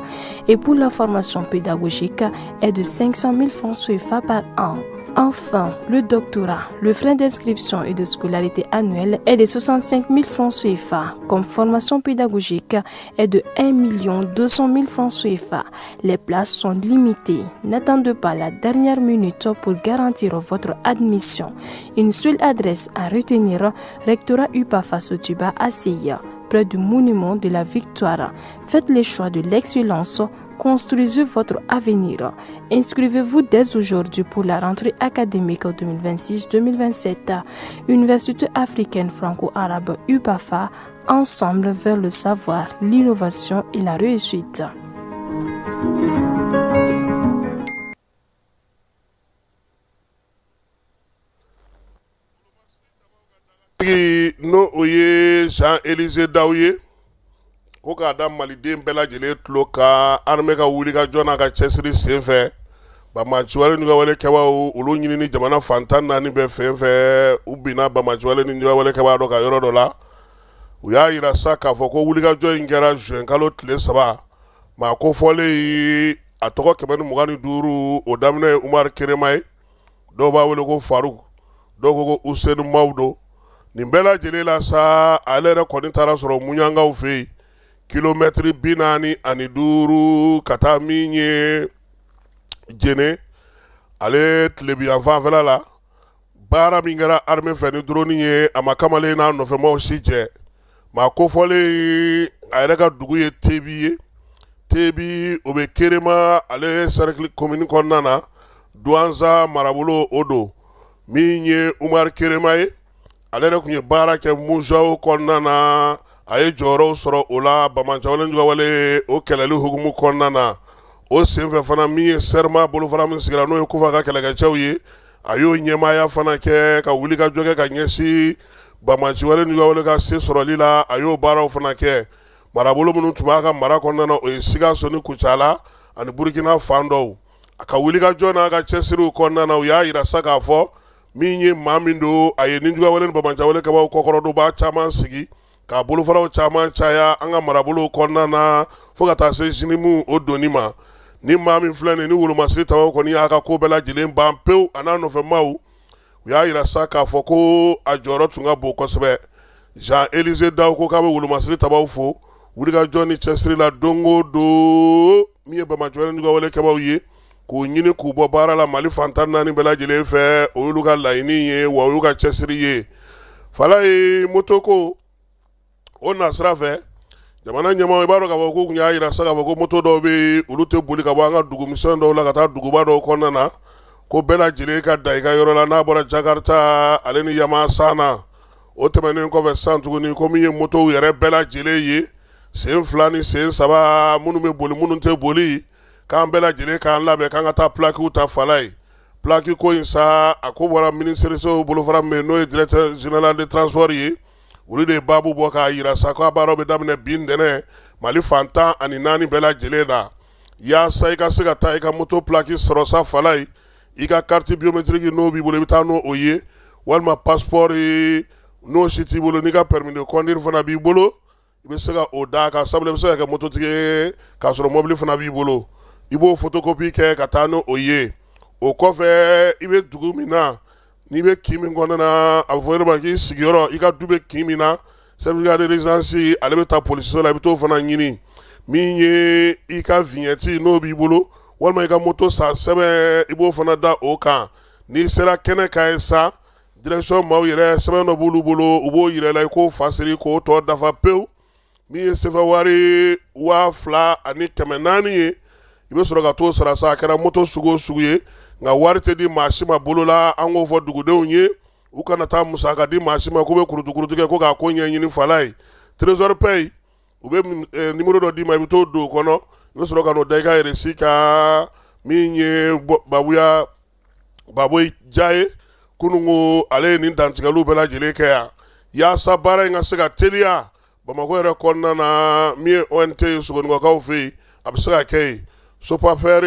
Et pour la formation pédagogique est de 500 000 francs CFA par an. Enfin, le doctorat, le frais d'inscription et de scolarité annuelle est de 65 000 francs CFA. Comme formation pédagogique est de 1 200 000 francs CFA. Les places sont limitées. N'attendez pas la dernière minute pour garantir votre admission. Une seule adresse à retenir, Rectorat UPAFA Sotuba ACI, près du monument de la Victoire. Faites le choix de l'excellence. Construisez votre avenir. Inscrivez-vous dès aujourd'hui pour la rentrée académique 2026-2027. Université africaine franco-arabe UPAFA, ensemble vers le savoir, l'innovation et la réussite. n'o o ye Jean Élisée Daw ye, ko k'a da maliden bɛɛ lajɛlen tulo kan, armée ka wulikajɔ n'a ka cɛsiri senfɛ, banbaanciwale ni wale kɛbaaw olu ɲinini jamana fan 14 bɛɛ fɛn fɛ, u binna banbaanciwale ni wale kɛbaa dɔ ka yɔrɔ dɔ la. U y'a yira sa k'a fɔ ko wulikajɔ in kɛra juin kalo tile 3. Maa kofɔlen, a tɔgɔ 125, o daminɛ ye Umaru Kerema ye, dɔw b'a wele ko Faruk, dɔw ko ko Useni Mawudo. Nin bɛɛ lajɛlen la sa, ale yɛrɛ kɔni taara sɔrɔ Muɲankaw fɛ yen, kilomɛtiri 45 ka taa min ye Jene ale tilebinyanfanfɛla la. Baara min kɛra armée fɛ ni drone ye, a ma kamalen n'a nɔfɛmaw si jɛ. Maa kofɔlen, a yɛrɛ ka dugu ye Tebi ye. Tebi, o bɛ Kerema ale cercle commune kɔnɔna na, Duwanza marabolo o don. Min ye Umaru Kerema ye, ale yɛrɛ tun ye baara kɛ MUJAO kɔnɔna na, a ye jɔyɔrɔw sɔrɔ o la banbaanciwale juguwale o kɛlɛli hukumu kɔnɔna na. O senfɛ fana, min ye SERMA bolofara min sigira, n'o ye Kufa ka kɛlɛkɛcɛw ye, a y'o ɲɛmaaya fana kɛ ka wulikajɔ kɛ ka ɲɛsin banbaanciwale juguwale ka se sɔrɔli la. A y'o baaraw fana kɛ. Marabolo minnu tun b'a ka mara kɔnɔna na, o ye Sikaso ni Kucala ani Burukina fan dɔw. A ka wulikajɔ n'a ka cɛsiriw kɔnɔna na, u y'a yira sa k'a fɔ min ye maa min don, a ye nijuguwale ni banbaanciwale kɛbaaw kɔkɔrɔdonbaa caman sigi k'a bolofaraw caman caya an ka marabolow kɔnɔna na, fo ka taa se JNIM o donni ma. Ni maa min filɛ nin ni wolomasiri tabaw kɔni y'a ka ko bɛɛ lajɛlen ban pewu, a n'a nɔfɛmaw, u y'a yira sa k'a fɔ ko a jɔyɔrɔ tun ka bon kosɛbɛ. Jean Élisée Daw ko k'a bɛ wolomasiri tabaw fo wulikajɔ ni cɛsiri la don o don, min ye banbaanciwale juguwale kɛbaaw ye, k'u ɲini k'u bɔ baara la Mali fan 14 bɛɛ lajɛlen fɛ. O y'olu ka laɲini ye, wa o y'u ka cɛsiri ye. Falaye, moto ko o nasira fɛ, jamana ɲɛmaaw, i b'a dɔn k'a fɔ k'u tun y'a yira sa k'a fɔ ko moto dɔw bɛ yen, olu tɛ boli ka bɔ an ka dugumisɛn dɔw la ka taa duguba dɔw kɔnɔna na, ko bɛɛ lajɛlen ka dan i ka yɔrɔ la, n'a bɔra Jakarta ale ni Yamaha san na. O tɛmɛnen kɔfɛ san tuguni, ko min ye motow yɛrɛ bɛɛ lajɛlen ye, sen 2 ni sen 3, minnu bɛ boli, minnu tɛ boli, k'an bɛɛ lajɛlen k'an labɛn k'an ka taa plakiw ta. Falaye, plaki ko in sa, a ko bɔra minisiriso bolofara min n'o ye directeur général de transport ye, olu de ye baabu bɔ k'a yira sa k'a baaraw bɛ daminɛ bi ntɛnɛn Mali fan 14 bɛɛ lajɛlen na, yaasa i ka se ka taa i ka moto plaki sɔrɔ sa. Falaye, i ka carte biométrique n'o b'i bolo, i bɛ taa n'o ye, walima passeport ye, n'o si t'i bolo, n'i ka permis de conduire fana b'i bolo, i bɛ se ka o d'a kan, sabula i bɛ se ka kɛ mototigi ye k'a sɔrɔ mobili fana b'i bolo. I b'o photocopie kɛ ka taa n'o ye. O kɔfɛ, i bɛ dugu min na, n'i bɛ kin min kɔnɔna na, a bɛ fɔ yɔrɔ ma k'i sigiyɔrɔ, i ka du bɛ kin min na, certificat de résidence, ale bɛ taa polisiso la, i bɛ t'o fana ɲini. Min ye i ka vignette, n'o b'i bolo, walima i ka moto san sɛbɛn, i b'o fana da o kan. N'i sera kɛnɛ kan ye sa, direction maaw yɛrɛ, sɛbɛn dɔ b'olu bolo, u b'o yira i la, i k'o fasiri k'o tɔ dafa pewu. Min ye sefa wari 2400 ye, i bɛ sɔrɔ ka t'o sara sa. A kɛra moto sugu o sugu ye, nka wari tɛ di maa si ma bolo la. An k'o fɔ dugudenw ye, u kana taa musaka di maa si ma k'u bɛ kurutukurutu kɛ ko k'a ko ɲɛɲini. Falaye, trésor paye, u bɛ numéro dɔ d'i ma, i bɛ t'o don o kɔnɔ, i bɛ sɔrɔ ka n'o da i ka reçu kan. Min ye babuya Baboye Ja ye, kunun ko ale ye nin dantigɛliw bɛɛ lajɛlen kɛ yan yaasa baara in ka se ka teliya Bamakɔ yɛrɛ kɔnɔna na. Min ye ONT ye Sogonikɔkaw fɛ yen, a bɛ se ka kɛ yen. SOPAFER,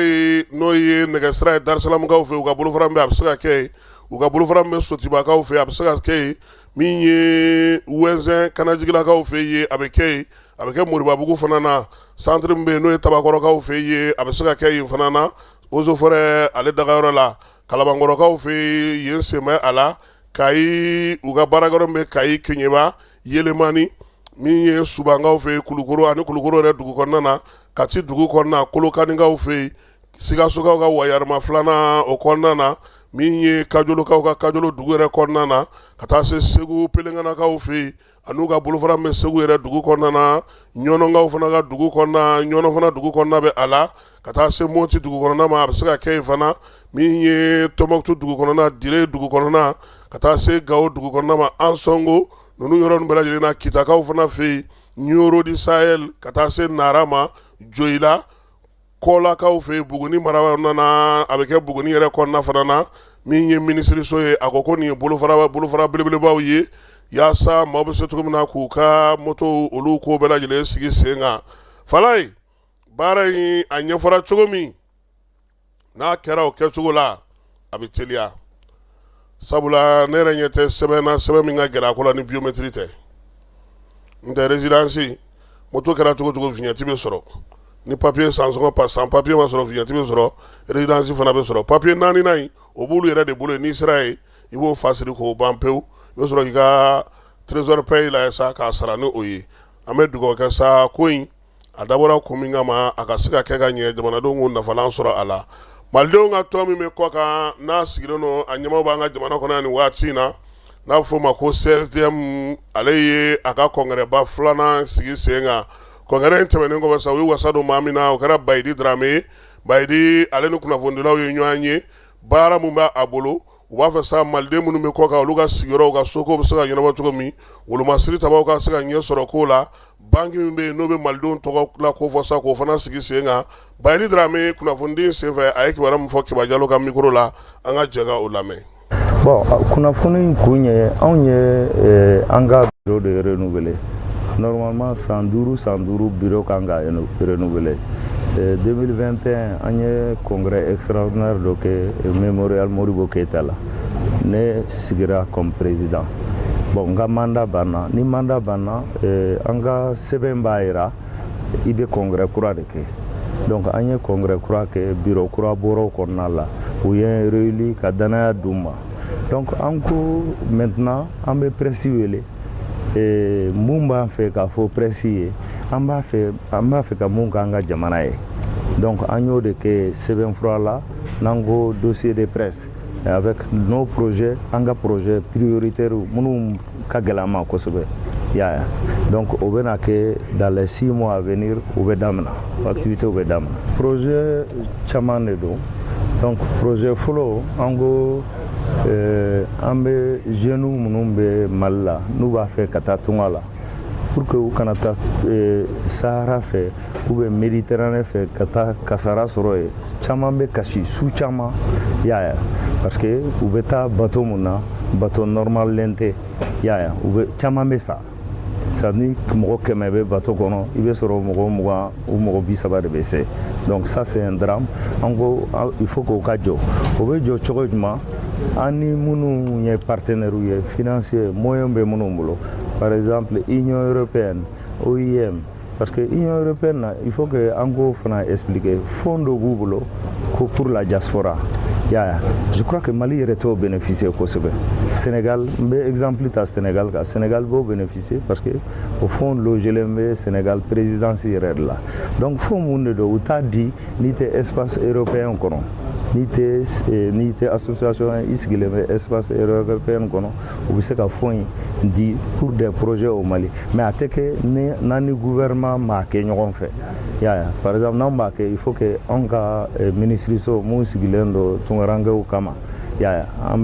n'o ye nɛgɛsira ye Darisalamukaw fɛ yen, u ka bolofara min bɛ, a bɛ se ka kɛ yen. U ka bolofara min bɛ Sotibakaw fɛ yen, a bɛ se ka kɛ yen. Min ye Wɛnzɛn Kanajigilakaw fɛ yen, a bɛ kɛ yen. A bɛ kɛ Moribabugu fana na. Centre min bɛ yen, n'o ye Tabakɔrɔkaw fɛ yen, a bɛ se ka kɛ yen fana na, Eaux et Forêts ale dagayɔrɔ la. Kalabankɔrɔkaw fɛ yen, sen bɛ a la. Kayi, u ka baarakɛyɔrɔ min bɛ Kayi Keɲeba Yelemani. Min ye Subankaw fɛ yen, Kulukoro ani Kulukoro yɛrɛ dugu kɔnɔna na, Kati dugu kɔnɔna, Kolokanikaw fɛ yen, Sikasokaw ka Wayarima filanan o kɔnɔna na, min ye Kajolokaw ka Kajolo dugu yɛrɛ kɔnɔna na, ka taa se Segu Pelenkanakaw fɛ yen an'u ka bolofara min bɛ Segu yɛrɛ dugu kɔnɔna na. Ɲɔnɔnkaw fana ka dugu kɔnɔna, Ɲɔnɔ fana dugu kɔnɔna bɛ a la, ka taa se Moti dugu kɔnɔna ma, a bɛ se ka kɛ yen fana. Min ye Tɔnbɔkutu dugu kɔnɔna, Dire dugu kɔnɔna, ka taa se Gawo dugu kɔnɔna ma, Ansɔngo ninnu yɔrɔ ninnu bɛɛ lajɛlen na. Kitakaw fana fɛ yen, Ɲoro du Sahel, ka taa se Nara ma, Joyila, Kɔlakaw fɛ yen, Buguni mara kɔnɔna na, a bɛ kɛ Buguni yɛrɛ kɔnɔna fana na. Min ye minisiriso ye, a ko ko nin ye bolofara belebelebaw ye yaasa maaw bɛ se cogo min na k'u ka moto olu ko bɛɛ lajɛlen sigi sen kan. Falaye, baara in a ɲɛfɔra cogo min, n'a kɛra o kɛcogo la, a bɛ teliya, sabula ne yɛrɛ ɲɛ tɛ sɛbɛn na, sɛbɛn min ka gɛlɛn a ko la ni biométrie tɛ. N tɛ résidence, moto kɛra cogo cogo, vignette bɛ sɔrɔ. Ni papier sans sɔngɔ pa sans papier ma sɔrɔ, vignette bɛ sɔrɔ, résidence fana bɛ sɔrɔ. Papier naaninan in, o b'olu yɛrɛ de bolo yen. N'i sera yen, i b'o fa siri k'o ban pewu, i bɛ sɔrɔ k'i ka trésor paye la sa k'a sara ni o ye. An bɛ dugawu kɛ sa, ko in a dabɔra kun min kama, a ka se ka kɛ ka ɲɛ, jamanadenw k'u nafalan sɔrɔ a la. Malidenw ka tɔn min bɛ kɔ kan, n'a sigilen don, a ɲɛmaaw b'an ka jamana kɔnɔ yan nin waati in na, n'a bɛ f'o ma ko CSDM, ale ye a ka kɔnkɛrɛba filanan sigi sen kan. Kɔnkɛrɛ in tɛmɛnen kɔfɛ sa, u ye wasa don maa min na, o kɛra Bayidi Darame ye. Bayidi, ale ni kunnafonidilaw ye ɲɔgɔn ye. Baara min b'a bolo, u b'a fɛ sa maliden minnu bɛ kɔ kan, olu ka sigiyɔrɔ, u ka soko bɛ se ka ɲɛnabɔ cogo min, wolomasiri tabaw ka se ka ɲɛ sɔrɔ ko la, banki min bɛ yen n'o bɛ malidenw tɔgɔ la ko fɔ sa, k'o fana sigi sen kan. Bayidi Darame, kunnafonidi senfɛ, a ye kibaruya min fɔ Keba Jalo ka micro la, an ka jɛ ka o lamɛn. Bon, kunnafoni in kun ye, anw ye an ka bureau de renouveler. Normalement, san 5, san 5, bureau kan ka renouveler. 2021, an ye congrès extraordinaire dɔ kɛ Mémorial Modibo Keïta la. Ne sigira comme président. Bon, n ka mandat banna. Ni mandat banna, an ka sɛbɛn b'a yira i bɛ congrès kura de kɛ. Donc an ye congrès kura kɛ, bureau kura bɔra o kɔnɔna la, u ye réélu ka danaya d'u ma. Donc an ko maintenant an bɛ presse wele. Mun b'an fɛ k'a fɔ presse ye, an b'a fɛ ka mun k'an ka jamana ye? Donc an y'o de kɛ sɛbɛnfura la, n'an ko dossier de presse avec nos projets, an ka projet prioritaire minnu ka gɛlɛn an ma kosɛbɛ, i y'a ye. Donc o bɛna kɛ dans les 6 mois à venir, u bɛ daminɛ, activité bɛ daminɛ. Projet caman de don. Donc projet fɔlɔ, an ko an bɛ jeunes minnu bɛ Mali la, n'u b'a fɛ ka taa tunga la, pour que u kana taa Sahara fɛ ou bien Méditerranée fɛ ka taa kasara sɔrɔ yen. Caman bɛ kasi su caman, i y'a ye, parce que u bɛ taa bateau mun na, bateau normalen tɛ, i y'a ye, u bɛ caman bɛ sa sa. Ni mɔgɔ 100 bɛ bateau kɔnɔ, i bɛ sɔrɔ mɔgɔ 20 ou mɔgɔ 30 de bɛ se. Donc ça, c'est un drame. An ko il faut k'o ka jɔ. O bɛ jɔ cogo jumɛn? An ni minnu ye partenaires ye, financier, moyen bɛ minnu bolo, par exemple Union européenne, OIM, parce que Union européenne na, il faut que an k'o fana expliquer, fonds dɔ b'u bolo ko pour la diaspora, i y'a ye. Je crois que Mali yɛrɛ t'o bénéficier kosɛbɛ. Sénégal, n bɛ exemple ta Sénégal kan, Sénégal b'o bénéficier parce que o fonds logelen bɛ Sénégal présidence yɛrɛ de la. Donc fonds mun de don, u t'a di n'i tɛ espace européen kɔnɔ, n'i tɛ association i sigilen bɛ espace européen kɔnɔ, u bɛ se ka fonds in di pour des projets au Mali. Mais a tɛ kɛ ni n'an ni gouvernement m'a kɛ ɲɔgɔn fɛ, i y'a ye. Par exemple, n'anw b'a kɛ, il faut que anw ka minisiriso mun sigilen don tunkarankew kama, i y'a ye, an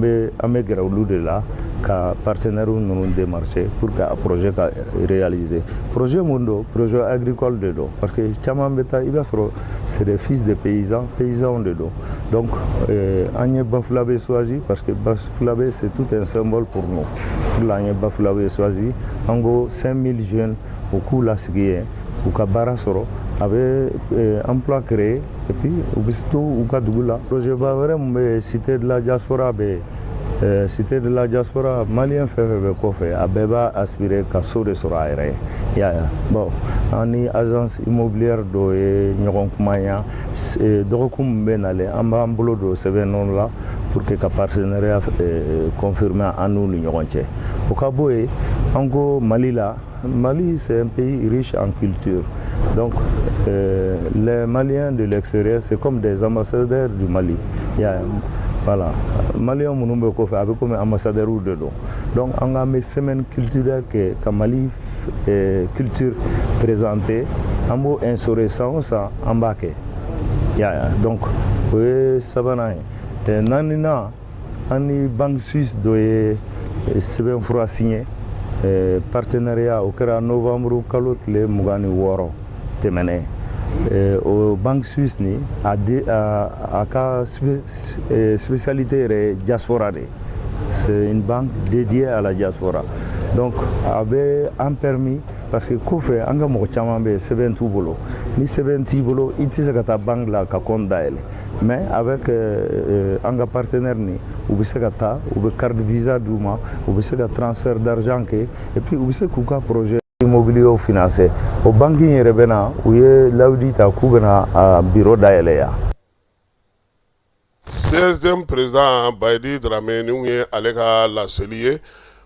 bɛ gɛrɛ olu de la ka partenaires ninnu démarcher pour que a projet ka réaliser. Projet mun don? Projet agricole de don, parce que caman bɛ taa, i b'a sɔrɔ c'est des fils de paysans, paysans de don. Donc an ye Bafulabɛ choisi parce que Bafulabɛ, c'est tout un symbole pour nous. Pour la, an ye Bafulabɛ choisi, an ko 5000 jeunes, u k'u lasigi yen, u ka baara sɔrɔ, a bɛ emploi créer et puis u bɛ to u ka dugu la. Projet ba wɛrɛ mun bɛ yen? Cité de la diaspora bɛ yen. Cité de la diaspora, malien fɛn fɛn bɛ kɔfɛ, a bɛɛ b'a aspirer ka so de sɔrɔ a yɛrɛ ye, i y'a ye. Bon, an ni agence immobilière dɔ ye ɲɔgɔn kumaya. Dɔgɔkun min bɛ nalen, an b'an bolo don sɛbɛn nɔ la pour que ka partenariat confirmer an n'u ni ɲɔgɔn cɛ. O ka bɔ yen, an ko Mali la, Mali, c'est un pays riche en culture. Donc les Maliens de l'extérieur, c'est comme des ambassadeurs du Mali. Voilà, Maliens minnu bɛ kɔfɛ, a bɛ komi ambassadeurs de don. Donc an k'an bɛ semaine culturelle kɛ ka Mali culture présenter. An b'o instaurer san o san, an b'a kɛ, i y'a ye. Donc o ye sabanan ye. Naaninan, an ni banque suisse dɔ ye sɛbɛnfura signé, partenariat. O kɛra novembre kalo tile 26 tɛmɛnen. O banque suisse ni a de a ka spécialité yɛrɛ ye diaspora de ye. C'est une banque dédiée à la diaspora. Donc a bɛ an permis, parce que kɔfɛ an ka mɔgɔ caman bɛ yen, sɛbɛn t'u bolo. Ni sɛbɛn t'i bolo, i tɛ se ka taa banque la ka compte dayɛlɛ. Mais avec an ka partenaire ni, u bɛ se ka taa, u bɛ carte visa d'u ma, u bɛ se ka transfert d'argent kɛ, et puis u bɛ se k'u ka projet immobilier financer. O banque in yɛrɛ bɛ na, u ye layidu ta k'u bɛna a bureau dayɛlɛ yan. CSDM président Bayidi Dramé, ni ye ale ka laseli ye.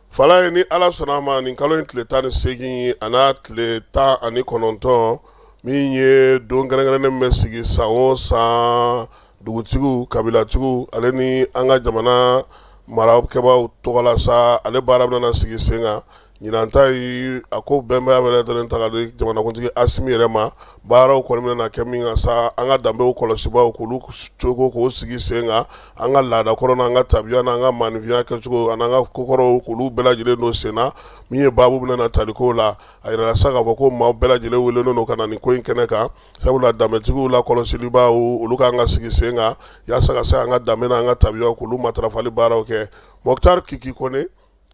Fala ye, ni Ala sɔnna a ma, nin kalo in tile 18 a n'a tile 19, min ye don kɛrɛnkɛrɛnnen bɛ sigi san o san dugutigiw, kabilatigiw, ale ni an ka jamana marakɛbaw tɔgɔ la sa, ale baara bɛna sigi sen kan. Ɲinan ta yi, a ko bɛnbaya bɛ lajɛlen ta ka di jamanakuntigi Asimi yɛrɛ ma. Baaraw kɔni bɛna kɛ min kan sa, an ka danbew kɔlɔsibaw, k'olu cogo k'o sigi sen kan, an ka laada kɔrɔ n'an ka tabiya n'an ka maninfinya kɛcogo an'an ka kokɔrɔw, k'olu bɛɛ lajɛlen don sen na. Min ye baabu bɛna taliko la, a yirala sa k'a fɔ ko maaw bɛɛ lajɛlen welelen don ka na nin ko in kɛnɛ kan, sabula danbetigiw la kɔlɔsilibaw, olu kan ka sigi sen kan yaasa ka se an ka danbe n'an ka tabiyaw, k'olu matarafali baaraw kɛ. Mɔkutari Kiki Kone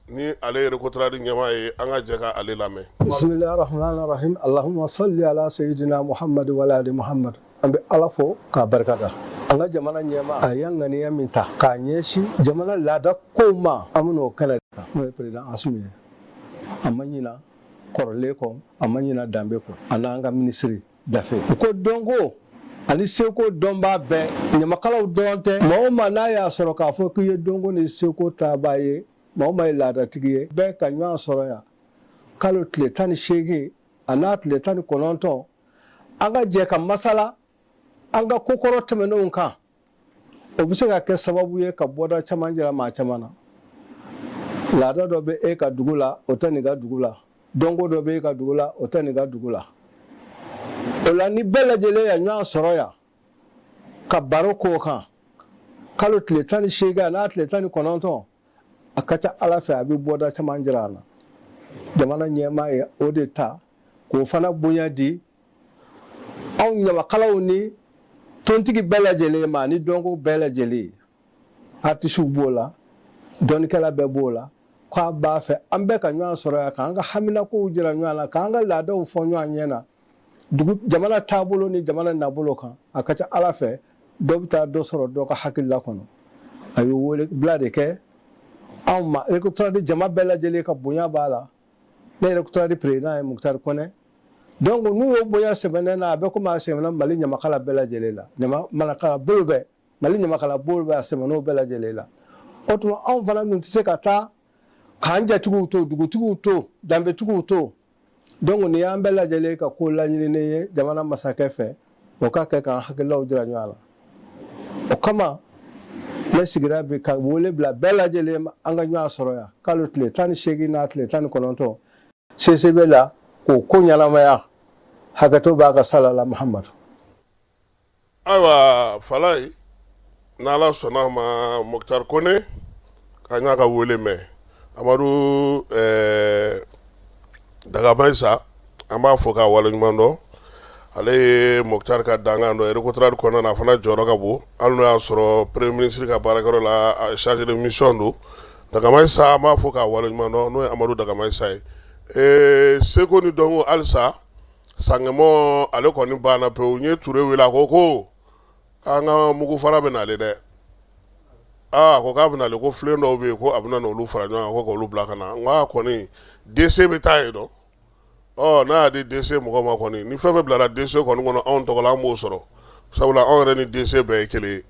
ni ale ye Recotrade ɲɛmaa ye, an ka jɛ ka ale lamɛn. Bisimilahi rahmani rahim. Allahumma salli ala sayyidina Muhammad wa ala ali Muhammad. An bɛ Ala fo k'a barikada. An ka jamana ɲɛmaa, a ye ŋaniya min ta k'a ɲɛsin jamana laada kow ma, an bɛn'o kɛnɛ kan, n'o ye président Asimi ye. A ma ɲina kɔrɔlen kɔ, a ma ɲina danbe kɔ, a n'an ka minisiri Dafe. U ko dɔnko ani seko dɔnbaa bɛɛ, ɲamakalaw dɔrɔn tɛ, maa o maa n'a y'a sɔrɔ k'a fɔ k'i ye dɔnko ni seko taabaa ye, maa o maa ye laadatigi ye, bɛɛ ka ɲɔgɔn sɔrɔ yan kalo tile 18 a n'a tile 19, an ka jɛ ka masala an ka kokɔrɔ tɛmɛnenw kan. O bɛ se ka kɛ sababu ye ka bɔda caman jira maa caman na. Laada dɔ bɛ e ka dugu la, o tɛ nin ka dugu la. Dɔnko dɔ bɛ e ka dugu la, o tɛ nin ka dugu la. O la, ni bɛɛ lajɛlen ya ɲɔgɔn sɔrɔ yan ka baro k'o kan kalo tile 18 a n'a tile 19, a ka ca Ala fɛ, a bɛ bɔda caman jira an na. Jamana ɲɛmaa ye o de ta k'o fana bonya di anw ɲamakalaw ni tontigi bɛɛ lajɛlen ma, ani dɔnko bɛɛ lajɛlen, artisiw b'o la, dɔnnikɛla bɛɛ b'o la, k'a b'a fɛ an bɛɛ ka ɲɔgɔn sɔrɔ yan k'an ka haminakow jira ɲɔgɔn na, k'an ka laadaw fɔ ɲɔgɔn ɲɛ na dugu jamana taabolo ni jamana nabolo kan. A ka ca Ala fɛ, dɔ bɛ taa dɔ sɔrɔ dɔ ka hakilila kɔnɔ. A ye wele bila de kɛ anw ma. Recotrade jama bɛɛ lajɛlen ka bonya b'a la. Ne yɛrɛ Recotrade président ye Mukutari Kɔnɛ. Donc n'u y'o bonya sɛbɛnnen na, a bɛ komi a sɛbɛnna Mali ɲamakala bɛɛ lajɛlen la, ɲamakala bolo bɛɛ, Mali ɲamakala bolo bɛɛ, a sɛbɛnn'o bɛɛ lajɛlen la. O tuma, anw fana dun tɛ se ka taa k'an jatigiw to, dugutigiw to, danbetigiw to. Donc nin y'an bɛɛ lajɛlen ka ko laɲininen ye jamana masakɛ fɛ, o ka kɛ k'an hakililaw jira ɲɔgɔn na. O kama ne sigira bi ka wele bila bɛɛ lajɛlen ma, an ka ɲɔgɔn sɔrɔ yan kalo tile 18 n'a tile 19 CCB la k'o ko ɲɛnamaya. Hakɛto b'a ka salala Muhamadu. Ayiwa Falayi, n'Ala sɔnna a ma, Mukutari Kone k'an y'a ka wele mɛn. Amadu Dagamayisa, an b'a fɔ k'a waleɲuman dɔn. Ale ye Mukutari ka dankan dɔ ye Recotrade kɔnɔna na, a fana jɔyɔrɔ ka bon, hali n'o y'a sɔrɔ premier ministre ka baarakɛyɔrɔ la, chargé de mission don. Dagamayisa, an b'a fɔ k'a waleɲuman dɔn, n'o ye Amadu Dagamayisa ye. Seko ni dɔnko halisa, Sankɛmɔ ale kɔni banna pewu. N ye Ture wele, a ko ko an ka mugu fara bɛ nalen dɛ. Aa, a ko k'a bɛ nalen, ko filen dɔw bɛ yen, ko a bɛna n'olu fara ɲɔgɔn kan, ko k'olu bila ka na. N ko a kɔni DC bɛ taa yen dɔn. Ɔ n'a y'a di DC mɔgɔ ma kɔni, ni fɛn fɛn bilara DC kɔni kɔnɔ anw tɔgɔ la, an b'o sɔrɔ, sabula anw yɛrɛ ni DC bɛɛ ye kelen ye.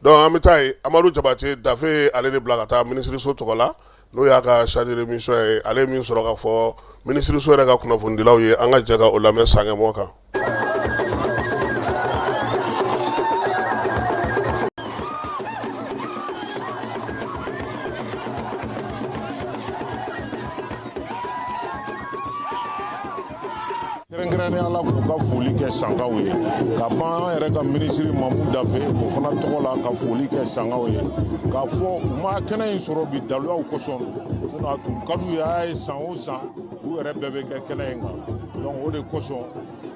Donc an bɛ taa yen. Amadu Jabate Dafe ye ale de bila ka taa minisiriso tɔgɔ la, n'o y'a ka chargé de mission ye. Ale ye min sɔrɔ ka fɔ minisiriso yɛrɛ ka kunnafonidilaw ye, an ka jɛ ka o lamɛn Sankɛmɔ kan. Kɛrɛnkɛrɛnnenya la, k'u ka foli kɛ Sankaw ye ka ban, an yɛrɛ ka minisiri Mamu Dafe, o fana tɔgɔ la, ka foli kɛ Sankaw ye, k'a fɔ u ma kɛnɛ in sɔrɔ bi daluyaw kosɔn. Sinon a tun ka d'u ye, a ye san o san u Olu yɛrɛ bɛɛ bɛ kɛ kɛnɛ in kan. Donc o de kosɔn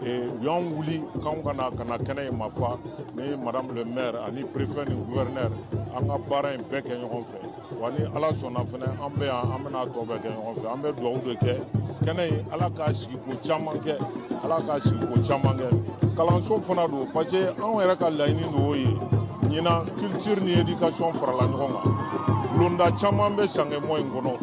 u y'an wuli k'anw ka na ka na kɛnɛ in mafa ni madame le maire ani préfet ni gouverneur, an ka baara in bɛɛ kɛ ɲɔgɔn fɛ. Wa ni Ala sɔnna fɛnɛ, an bɛ yan, an bɛna tɔ bɛɛ kɛ ɲɔgɔn fɛ. An bɛ dugawu de kɛ kɛnɛ in, Ala k'a sigiko caman kɛ, Ala k'a sigiko caman kɛ. Kalanso fana don, parce que anw yɛrɛ ka laɲini de y'o ye. Ɲinan, culture ni éducation farala ɲɔgɔn kan. Bulonda caman bɛ Sankɛmɔ in kɔnɔ,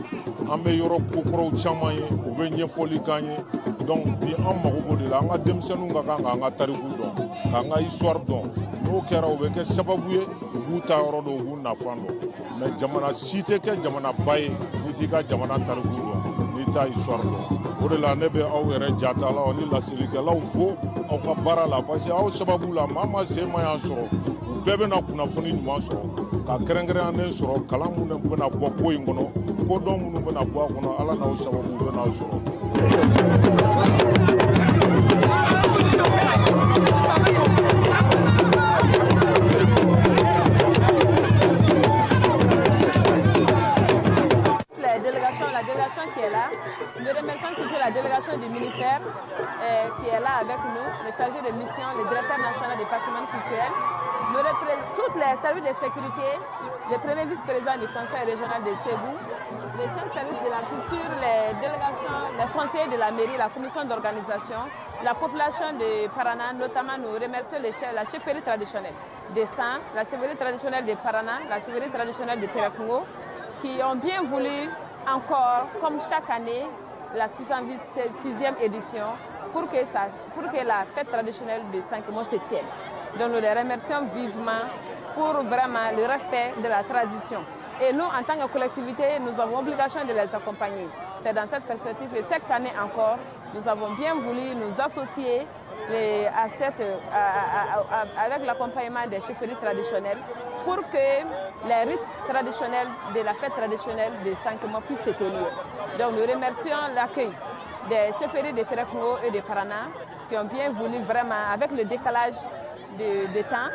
an bɛ yɔrɔ kokɔrɔw caman ye, u bɛ ɲɛfɔli k'an ye. Donc bi an mago b'o de la. An ka denmisɛnninw ka kan k'an ka tariku dɔn, k'an ka histoire dɔn. N'o kɛra, o bɛ kɛ sababu ye u b'u ta yɔrɔ dɔn, u b'u nafan dɔn. Mais jamana si tɛ kɛ jamanaba ye n'i t'i ka jamana tariku dɔn, n'i t'a histoire dɔn. O de la ne bɛ aw yɛrɛ jatalaw ni laselikɛlaw fo aw ka baara la, parce que aw sababu la, maa ma sen ma y'an sɔrɔ, u bɛɛ bɛna kunnafoni ɲuman sɔrɔ ka kɛrɛnkɛrɛnnen sɔrɔ. Kalan minnu bɛna bɔ ko in kɔnɔ, kodɔn minnu bɛna bɔ a kɔnɔ, Ala n'aw sababu bɛna sɔrɔ. La délégation, la délégation qui est là, nous remercions surtout la délégation du ministère qui est là avec nous, le chargé de mission, le directeur national du patrimoine culturel, nous tous les services de sécurité, le premier vice-président du conseil régional de Ségou, les chefs de service de la culture, les délégations, les conseillers de la mairie, la commission d'organisation, la population de Paraná, notamment nous remercions les chefs, la chefferie traditionnelle de San, la chefferie traditionnelle de Paraná, la chefferie traditionnelle de Térékoungo, qui ont bien voulu encore, comme chaque année, la 606e édition, pour que la fête traditionnelle de Sankemo se tienne. Donc nous les remercions vivement pour vraiment le respect de la tradition. Et nous, en tant que collectivité, nous avons obligation de les accompagner. C'est dans cette perspective que cette année encore, nous avons bien voulu nous associer à cette, à, avec l'accompagnement des chefferies traditionnelles pour que les rites traditionnels de la fête traditionnelle de Sankemo puissent se tenir. Donc nous remercions l'accueil des chefferies de Térékoungo et de Paraná qui ont bien voulu vraiment, avec le décalage de temps,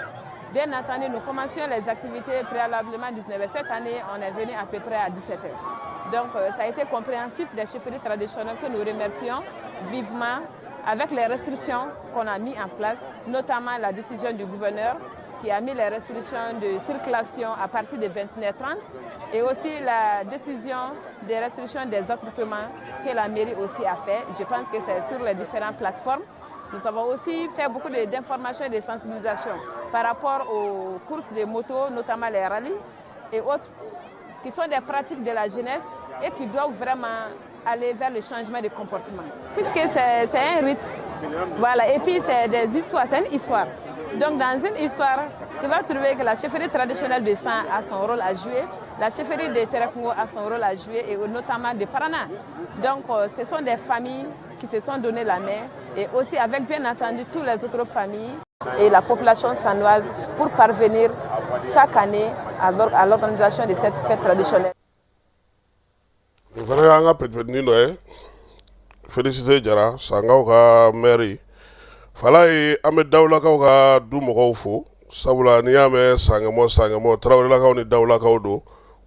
bien entendu, nous commencions les activités préalablement à 19h. Cette année, on est venu à peu près à 17h. Donc, ça a été compréhensif des chefferies traditionnelles que nous remercions vivement avec les restrictions qu'on a mis en place, notamment la décision du gouverneur qui a mis les restrictions de circulation à partir de 21h30 et aussi la décision des restrictions des attroupements que la mairie aussi a fait. Je pense que c'est sur les différentes plateformes. Nous avons aussi fait beaucoup d'informations et de sensibilisation par rapport aux courses de motos, notamment les rallyes et autres, qui sont des pratiques de la jeunesse et qui doivent vraiment aller vers le changement de comportement. Puisque c'est un rite, voilà, et puis c'est des histoires, c'est une histoire. Donc dans une histoire, tu vas trouver que la chefferie traditionnelle de San a son rôle à jouer, la chefferie de Térékoungo a son rôle à jouer, et notamment de Paraná. Donc ce sont des familles qui se sont donné la main, et aussi avec bien entendu toutes les autres familles et la population sanoise pour parvenir chaque année à l'organisation de cette fête traditionnelle. Nin fana y'an ka pɛtipɛtinin dɔ ye. Félicité Jara, Sankaw ka maire fala ye. An bɛ Dawulakaw ka du mɔgɔw fo, sabula n'i y'a mɛn Sankɛmɔ, Sankɛmɔ, Tarawelelakaw ni Dawulakaw don.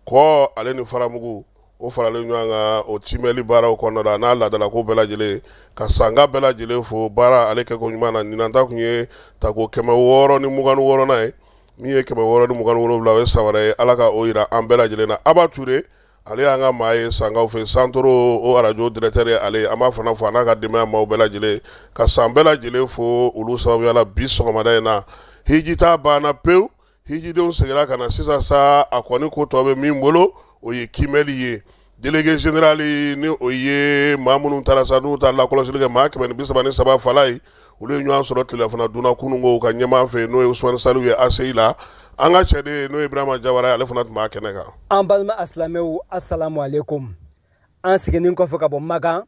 Kɔ ale ni faramugu o faralen ɲɔgɔn kan, o timɛli baaraw kɔnɔna la n'a laadalako bɛɛ lajɛlen, ka Sanka bɛɛ lajɛlen fo baara ale kɛko ɲuman na. Ɲinan ta kun ye tako 626nan ye. Min ye 627, o ye san wɛrɛ ye. Ala ka o yira an bɛɛ lajɛlen na. Aba Ture, ale y'an ka maa ye Sankaw fɛ, Santoro o arajo directeur ye ale. An b'a fana fo, a n'a ka denbaya maaw bɛɛ lajɛlen, ka san bɛɛ lajɛlen fo olu sababuya la. Bi sɔgɔmada in na, hiji ta banna pewu, hijidenw seginna ka na sisan sa. A kɔni ko tɔ bɛ min bolo, o ye kiimɛli ye. Délégué général, ni o ye maa minnu taara sa, n'u taara lakɔlɔsili kɛ, maa 133 fala ye, olu ye ɲɔgɔn sɔrɔ tilelafana dunna kununko ka ɲɛmaa fɛ, n'o ye Usumani Saliu ye ACI la. An ka cɛden, n'o ye Ibrahima Jawara ye, ale fana tun b'a kɛnɛ kan. An balima asilamɛw, assalamu alaikum. An seginnin kɔfɛ ka bɔ Makan,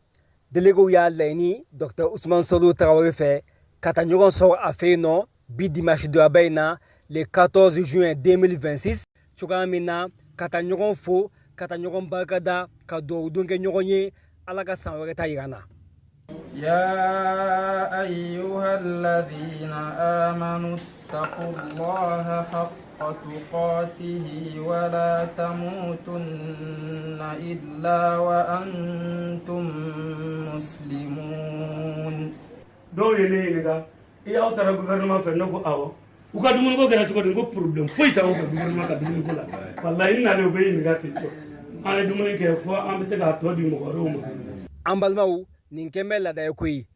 déléguéw y'a laɲini Dr Usman Saliu Tarawele fɛ ka taa ɲɔgɔn sɔrɔ a fɛ yen nɔ bi dimanche donba in na, le 14 juin 2026, cogoya min na ka taa ɲɔgɔn fo, ka taa ɲɔgɔn barikada, ka dugawu don kɛ ɲɔgɔn ye, Ala ka san wɛrɛ ta yira an na. يا أيها الذين آمنوا اتقوا الله حق تقاته ولا تموتن إلا وأنتم مسلمون. Dɔw ye ne ɲininka, i aw taara gouvernement fɛ? Ne ko awɔ. U ka dumuniko kɛra cogo di? N ko problème foyi t'anw fɛ gouvernement ka dumuniko la. Walahi, n nalen, u bɛ ɲininka ten tɔ. An ye dumuni kɛ fo an bɛ se k'a tɔ di mɔgɔ wɛrɛw ma. An balimaw, nin kɛn bɛ laada ye koyi.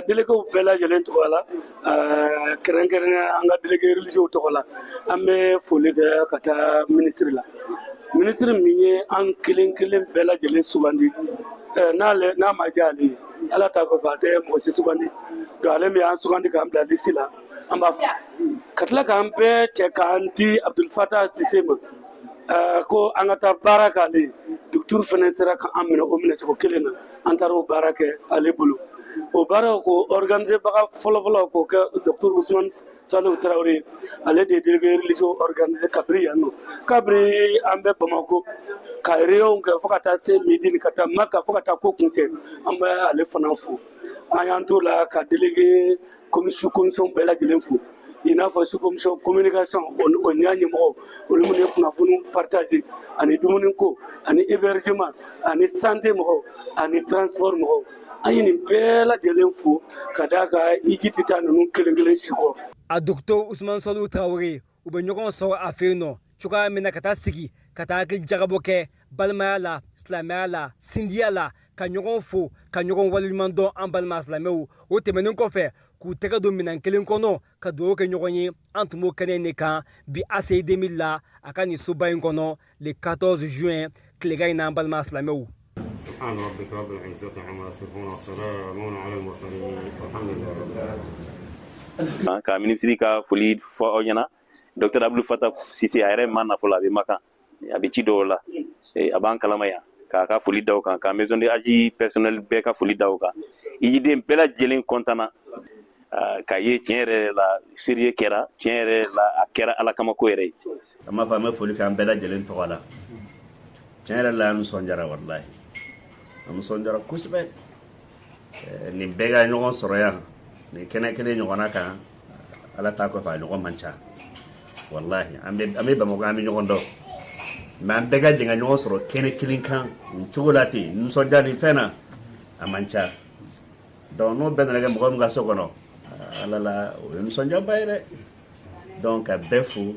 Déléguéw bɛɛ lajɛlen tɔgɔ la, kɛrɛnkɛrɛnnenya an ka délégué religieux tɔgɔ la, an bɛ foli kɛ ka taa minisiri la, minisiri min ye an kelen kelen bɛɛ lajɛlen sugandi. N'ale n'a ma diya ale ye, Ala ta kɔfɛ, a tɛ mɔgɔ si sugandi. Donc ale min y'an sugandi k'an bila liste la, an b'a fo ka tila k'an bɛɛ cɛ k'an di Abdul Fatah Sise ma ko an ka taa baara k'ale ye. Docteur fana sera k'an minɛ o minɛcogo kelen na. An taara o baara kɛ ale bolo. O baara ko organiser baga fɔlɔfɔlɔ k'o kɛ docteur Ousmane Saliou Traoré, ale de ye délégué religieux organiser kabiri yan nɔ, kabiri an bɛ Bamakɔ ka réunion kɛ fo ka taa se Médine, ka taa Maka, fo ka taa ko kuncɛ. An bɛ ale fana fo. An y'an t'o la ka délégué sous commission bɛɛ lajɛlen fo, i n'a fɔ sous commission communication, o ɲa ɲɛmɔgɔ, olu minnu ye kunnafoni partager, ani dumuni ko, ani hébergement, ani santé mɔgɔw, ani transport mɔgɔw. An ye nin bɛɛ lajɛlen fo ka d'a kan hiji tɛ taa ninnu kelen kelen si kɔ. A docteur Ousmane Saliou Traoré, u bɛ ɲɔgɔn sɔrɔ a fɛ yen nɔ cogoya min na, ka taa sigi, ka taa hakili jagabɔ kɛ balimaya la, silamɛya la, sindiya la, ka ɲɔgɔn fo, ka ɲɔgɔn waleɲuman dɔn, an balima silamɛw. O tɛmɛnen kɔfɛ, k'u tɛgɛ don minɛn kelen kɔnɔ ka dugawu kɛ ɲɔgɔn ye. An tun b'o kɛnɛ in de kan bi ACI 2000 la, a ka nin soba in kɔnɔ, le 14 juin, tilegan in na, an balima silamɛw. سبحان ربك رب العزة عما يصفون وسلام على المرسلين والحمد لله رب العالمين. Ka minisiri ka foli fɔ aw ɲɛna. Docteur Abdul Fatah Sise, a yɛrɛ ma na fɔlɔ, a bɛ Makan, a bɛ ci dɔw la, a b'an kalama yan, k'a ka foli da o kan, ka maison de Hadji personnel bɛɛ ka foli da o kan. Hijiden bɛɛ lajɛlen kɔntanna k'a ye tiɲɛ yɛrɛ la, sérieux kɛra tiɲɛ yɛrɛ la, a kɛra Ala kama ko yɛrɛ ye. An b'a fɔ, an bɛ foli kɛ an bɛɛ lajɛlen tɔgɔ la. Tiɲɛ yɛrɛ la, an nisɔndiyara, walahi, an nisɔndiyara kosɛbɛ. Nin bɛɛ ka ɲɔgɔn sɔrɔ yan nin kɛnɛ kelen ɲɔgɔnna kan, Ala t'a kɔfɛ, a ɲɔgɔn man ca, walahi. An bɛ Bamakɔ, an bɛ ɲɔgɔn dɔn, mais an bɛɛ ka jɛ ka ɲɔgɔn sɔrɔ kɛnɛ kelen kan nin cogo la ten, nisɔndiya nin fɛn na, a man ca. Donc n'o bɛɛ nana kɛ mɔgɔ min ka so kɔnɔ, Ala la, o ye nisɔndiyaba ye dɛ. Donc ka bɛɛ fo,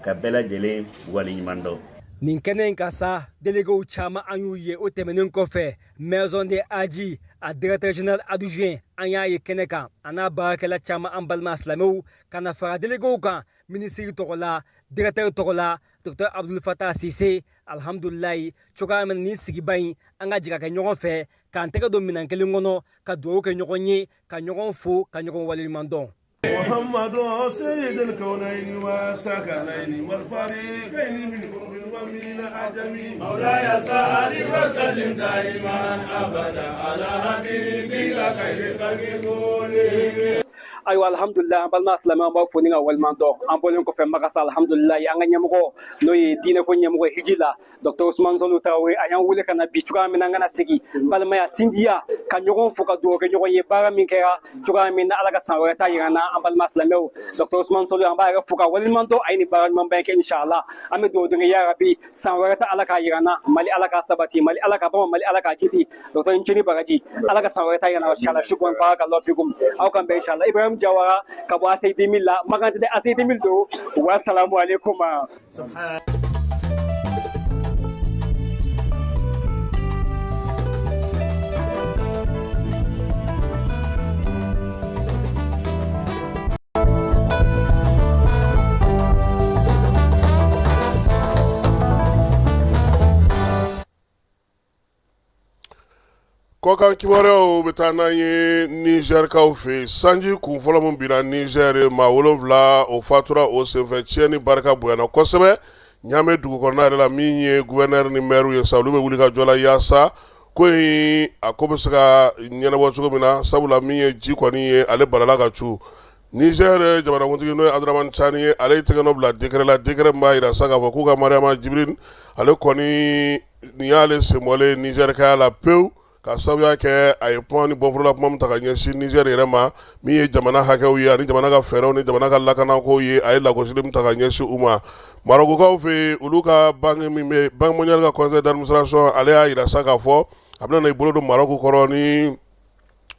ka bɛɛ lajɛlen waleɲuman dɔn. Nin kɛnɛ in ka sa, déléguéw caman an y'u ye. O tɛmɛnen kɔfɛ, maison de Hadji, a directeur général adjoint, an y'a ye kɛnɛ kan, a n'a baarakɛla caman, an balima silamɛw, ka na fara déléguéw kan, minisiri tɔgɔ la, directeur tɔgɔ la, docteur Abdul Fatah Sise. Alhamdulilayi, cogoya min nin sigiba in, an ka jɛ ka kɛ ɲɔgɔn fɛ, k'an tɛgɛ don minɛn kelen kɔnɔ, ka dugawu kɛ ɲɔgɔn ye, ka ɲɔgɔn fo, ka ɲɔgɔn waleɲuman dɔn. محمد سيد الكونين والثقلين والفريقين من عرب ومن عجم. مولاي صل وسلم دائما ابدا على حبيبك خير الخلق كلهم. Ayiwa, alhamdulilah, an balima silamɛ, an b'aw fo ni ka waleɲuman dɔn. An bɔlen kɔfɛ Makasa, alhamdulilah, an ka ɲɛmɔgɔ, n'o ye diinɛko ɲɛmɔgɔ ye hiji la, docteur Ousmane Saliou Traoré, a y'an wele ka na bi cogoya min na, an kana sigi balimaya, sindiya, ka ɲɔgɔn fo, ka dugawu kɛ ɲɔgɔn ye. Baara min kɛra cogoya min na, Ala ka san wɛrɛ ta yira an na. An balima silamɛw, docteur Ousmane Saliou, an b'a yɛrɛ fo ka waleɲuman dɔn. A ye nin baara ɲumanba in kɛ. Inshallah, an bɛ dugawu don kɛ, ya rabi, san wɛrɛ ta Ala k'a yira an na. Mali, Ala k'a sabati. Mali, Ala k'a bama. Mali, Ala k'a jidi. Docteur, i ni baraji. Ala ka san wɛrɛ ta yira an na, inshallah. Shukran, barakallahu fikum. Aw kan bɛn, inshallah. Ibrahim Jawara ka bɔ ACI 2000 la, Makan tɛ dɛ, ACI 2000 don. Wa salamu aleykum. Kɔkan kibaruyaw bɛ taa n'an ye Nizɛrikaw fɛ yen. Sanji kun fɔlɔ min binna Nizɛri, maa 7 o fatura o senfɛ. Tiɲɛni barika bonyana kosɛbɛ Ɲame dugu kɔnɔna yɛrɛ la. Min ye gouverneur ni maire ye sa, olu bɛ wuli ka jɔ la yaasa ko in a ko bɛ se ka ɲɛnabɔ cogo min na, sabula min ye ji kɔni ye, ale balala ka cu. Nizɛri jamanakuntigi, n'o ye Abdramani Cani ye, ale ye tɛgɛnɔ bila décret la, décret min b'a jira sa k'a fɔ k'u ka Mariama Jibril, ale kɔni nin y'ale senbɔlen Nizɛrikaya la pewu. ka sababuya kɛ a ye kuma ni bɔnforola kuma min ta ka ɲɛsin Niger yɛrɛ ma, min ye jamana hakɛw ye ani jamana ka fɛɛrɛw ni jamana ka lakanako ye, a ye lagosili min ta ka ɲɛsin u ma. Marɔkukaw fɛ yen, olu ka banque min bɛ Banque mondiale ka conseil d'administration, ale y'a jira sa k'a fɔ a bɛna na i bolo don Marɔku kɔrɔ ni